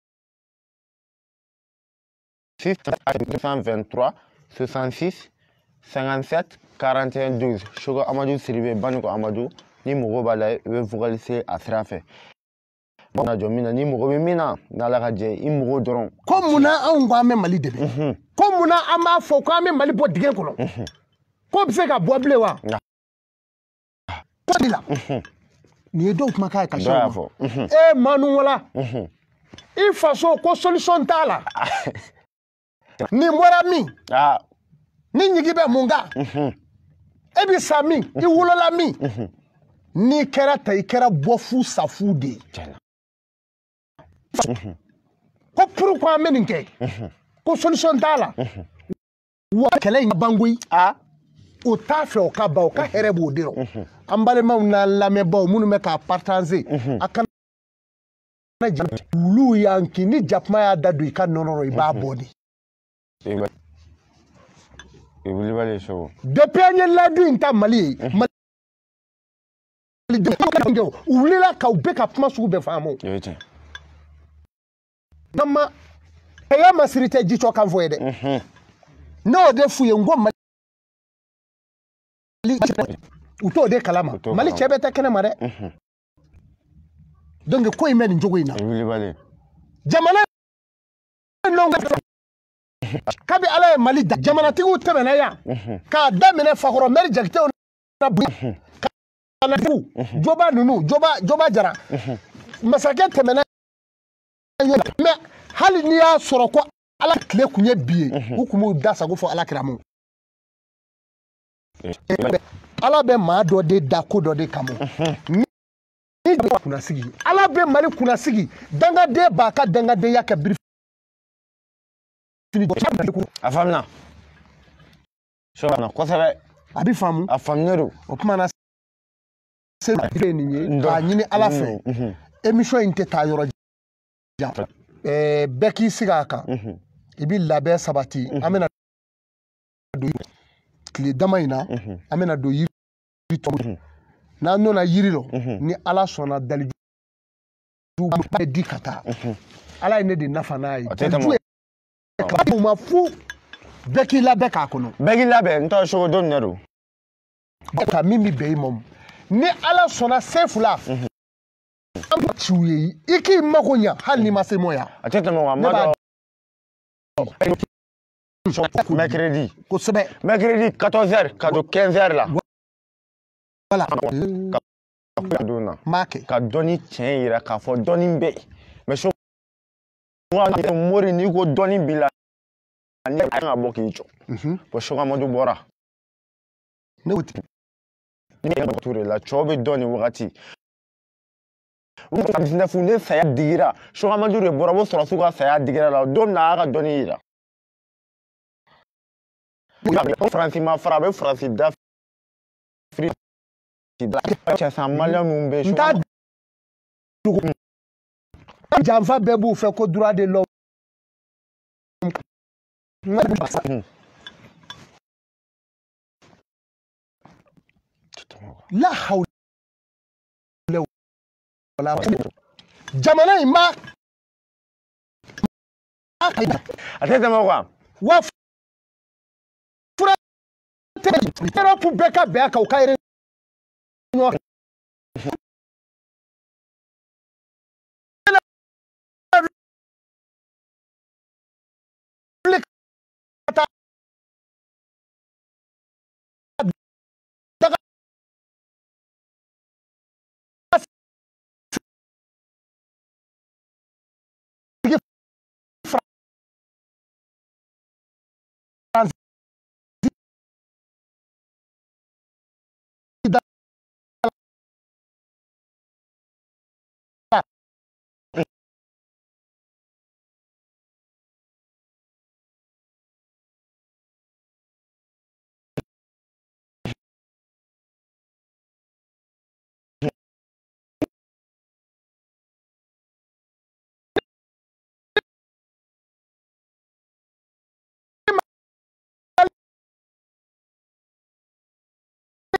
[SPEAKER 1] 223 66 57 41 12. Seko Amadu Sidibe Baniko Amadu, ni mɔgɔ b'a la i bɛ vocaliser a sira fɛ. Na jɔ min na, ni mɔgɔ bɛ min na, n'Ala ka jɛ, i mɔgɔ dɔrɔn.
[SPEAKER 2] Ko munna anw ko an bɛ Mali dɛmɛ? Ko munna an b'a fɔ ko an bɛ Mali bɔ dingɛ kɔnɔ? Ko bɛ se ka bɔ bilen wa? Ko de la. Nin ye dɔw kumakan ye ka se o ma. E Manu wala. I faso ko solution t'a la. Nin bɔra min? Ni ɲigi bɛ mun kan? E bɛ sa min? I wolola min? N'i kɛra ta, i kɛra bɔfu safu de ye. Ko pourquoi an bɛ nin kɛ? Ko solution t'a la. Wa kɛlɛ in ban koyi. O t'a fɛ o ka ban, o ka hɛrɛ b'o de rɔ. An balimaw n'an lamɛnbaaw minnu bɛ k'a partager, a kana wulu y'an kin, ni jakuma y'a da don i ka nɔnɔ rɔ, i b'a bɔ de. Depuis an ye layidu in ta Mali ye, Malidenw u wulila ka u bɛɛ ka kuma sugu bɛɛ faamu. N'an ma e ma siri tɛ jitɔ kan fɔ ye dɛ. Ne y'o de f'u ye, n ko Mali u t'o de kalama. Mali cɛ bɛɛ tɛ kɛnɛ ma dɛ. Donc ko in bɛ nin cogo in na. Jamana kabi Ala ye Mali da, jamanatigiw tɛmɛna yan k'a daminɛ Fakɔrɔ Mɛri Jakitew na ka na Joba ninnu, Joba Jara masakɛ tɛmɛna yan. Mais hali n'i y'a sɔrɔ ko Ala tile kun ye bi ye, u kun b'u da sago fɔ Ala kira mu. Ala bɛ maa dɔ de da ko dɔ de kama. Ni kunnasigi, Ala bɛ Mali kunnasigi, dangaden b'a ka dangadenya kɛ biri.
[SPEAKER 1] A faamuna. Kosɛbɛ.
[SPEAKER 2] A bɛ faamu.
[SPEAKER 1] A faamuya don.
[SPEAKER 2] O tuma na se nin ye k'a ɲini Ala fɛ, émission in tɛ taa yɔrɔ jan. Bɛɛ k'i sigi a kan, i bɛ labɛn sabati. An bɛna don tile dama in na, an bɛna don yiri tɔ n'an donna yiri rɔ, ni Ala sɔnna daliju bɛ di ka taa. Ala ye ne de nafa n'a ye. Daliju ye ma fu, bɛɛ k'i labɛn k'a kɔnɔ.
[SPEAKER 1] Bɛɛ k'i labɛn, n t'a sogo don nin don.
[SPEAKER 2] Ka min bɛ bɛn i ma, ni Ala sɔnna se fila an bɛ ci u ye, i k'i mako ɲa hali n'i ma se mɔ yan.
[SPEAKER 1] A tɛ tɛmɛ wa, n b'a dɔn. Mercredi.
[SPEAKER 2] Kosɛbɛ.
[SPEAKER 1] Mercredi 14h ka don 15h la.
[SPEAKER 2] Voilà.
[SPEAKER 1] Ka don na.
[SPEAKER 2] N b'a kɛ.
[SPEAKER 1] Ka dɔnni tiɲɛ yira k'a fɔ dɔnni bɛ yen. Mais so mori n'i ko dɔnni b'i la, ni kan ka bɔ k'i jɔ. Bon, Sogamadu bɔra.
[SPEAKER 2] Ne ko ten.
[SPEAKER 1] Ni la cɛw bɛ dɔn nin wagati. Ne saya digira, Sogamadu de bɔra, o sɔrɔsiw ka saya digira la don min na, a y'a ka dɔnni yira. Faransi ma fara, a bɛ Faransi da firi. Cɛ san maliyɛn minnu bɛ.
[SPEAKER 2] N t'a dogo. Janfa bɛɛ b'u fɛ ko droit de l'homme. La hawla wala jamana in ma
[SPEAKER 1] a tɛ tɛmɛ o kan.
[SPEAKER 2] Wa fura tɛ Europe bɛɛ ka bɛn a kan, u ka réunion.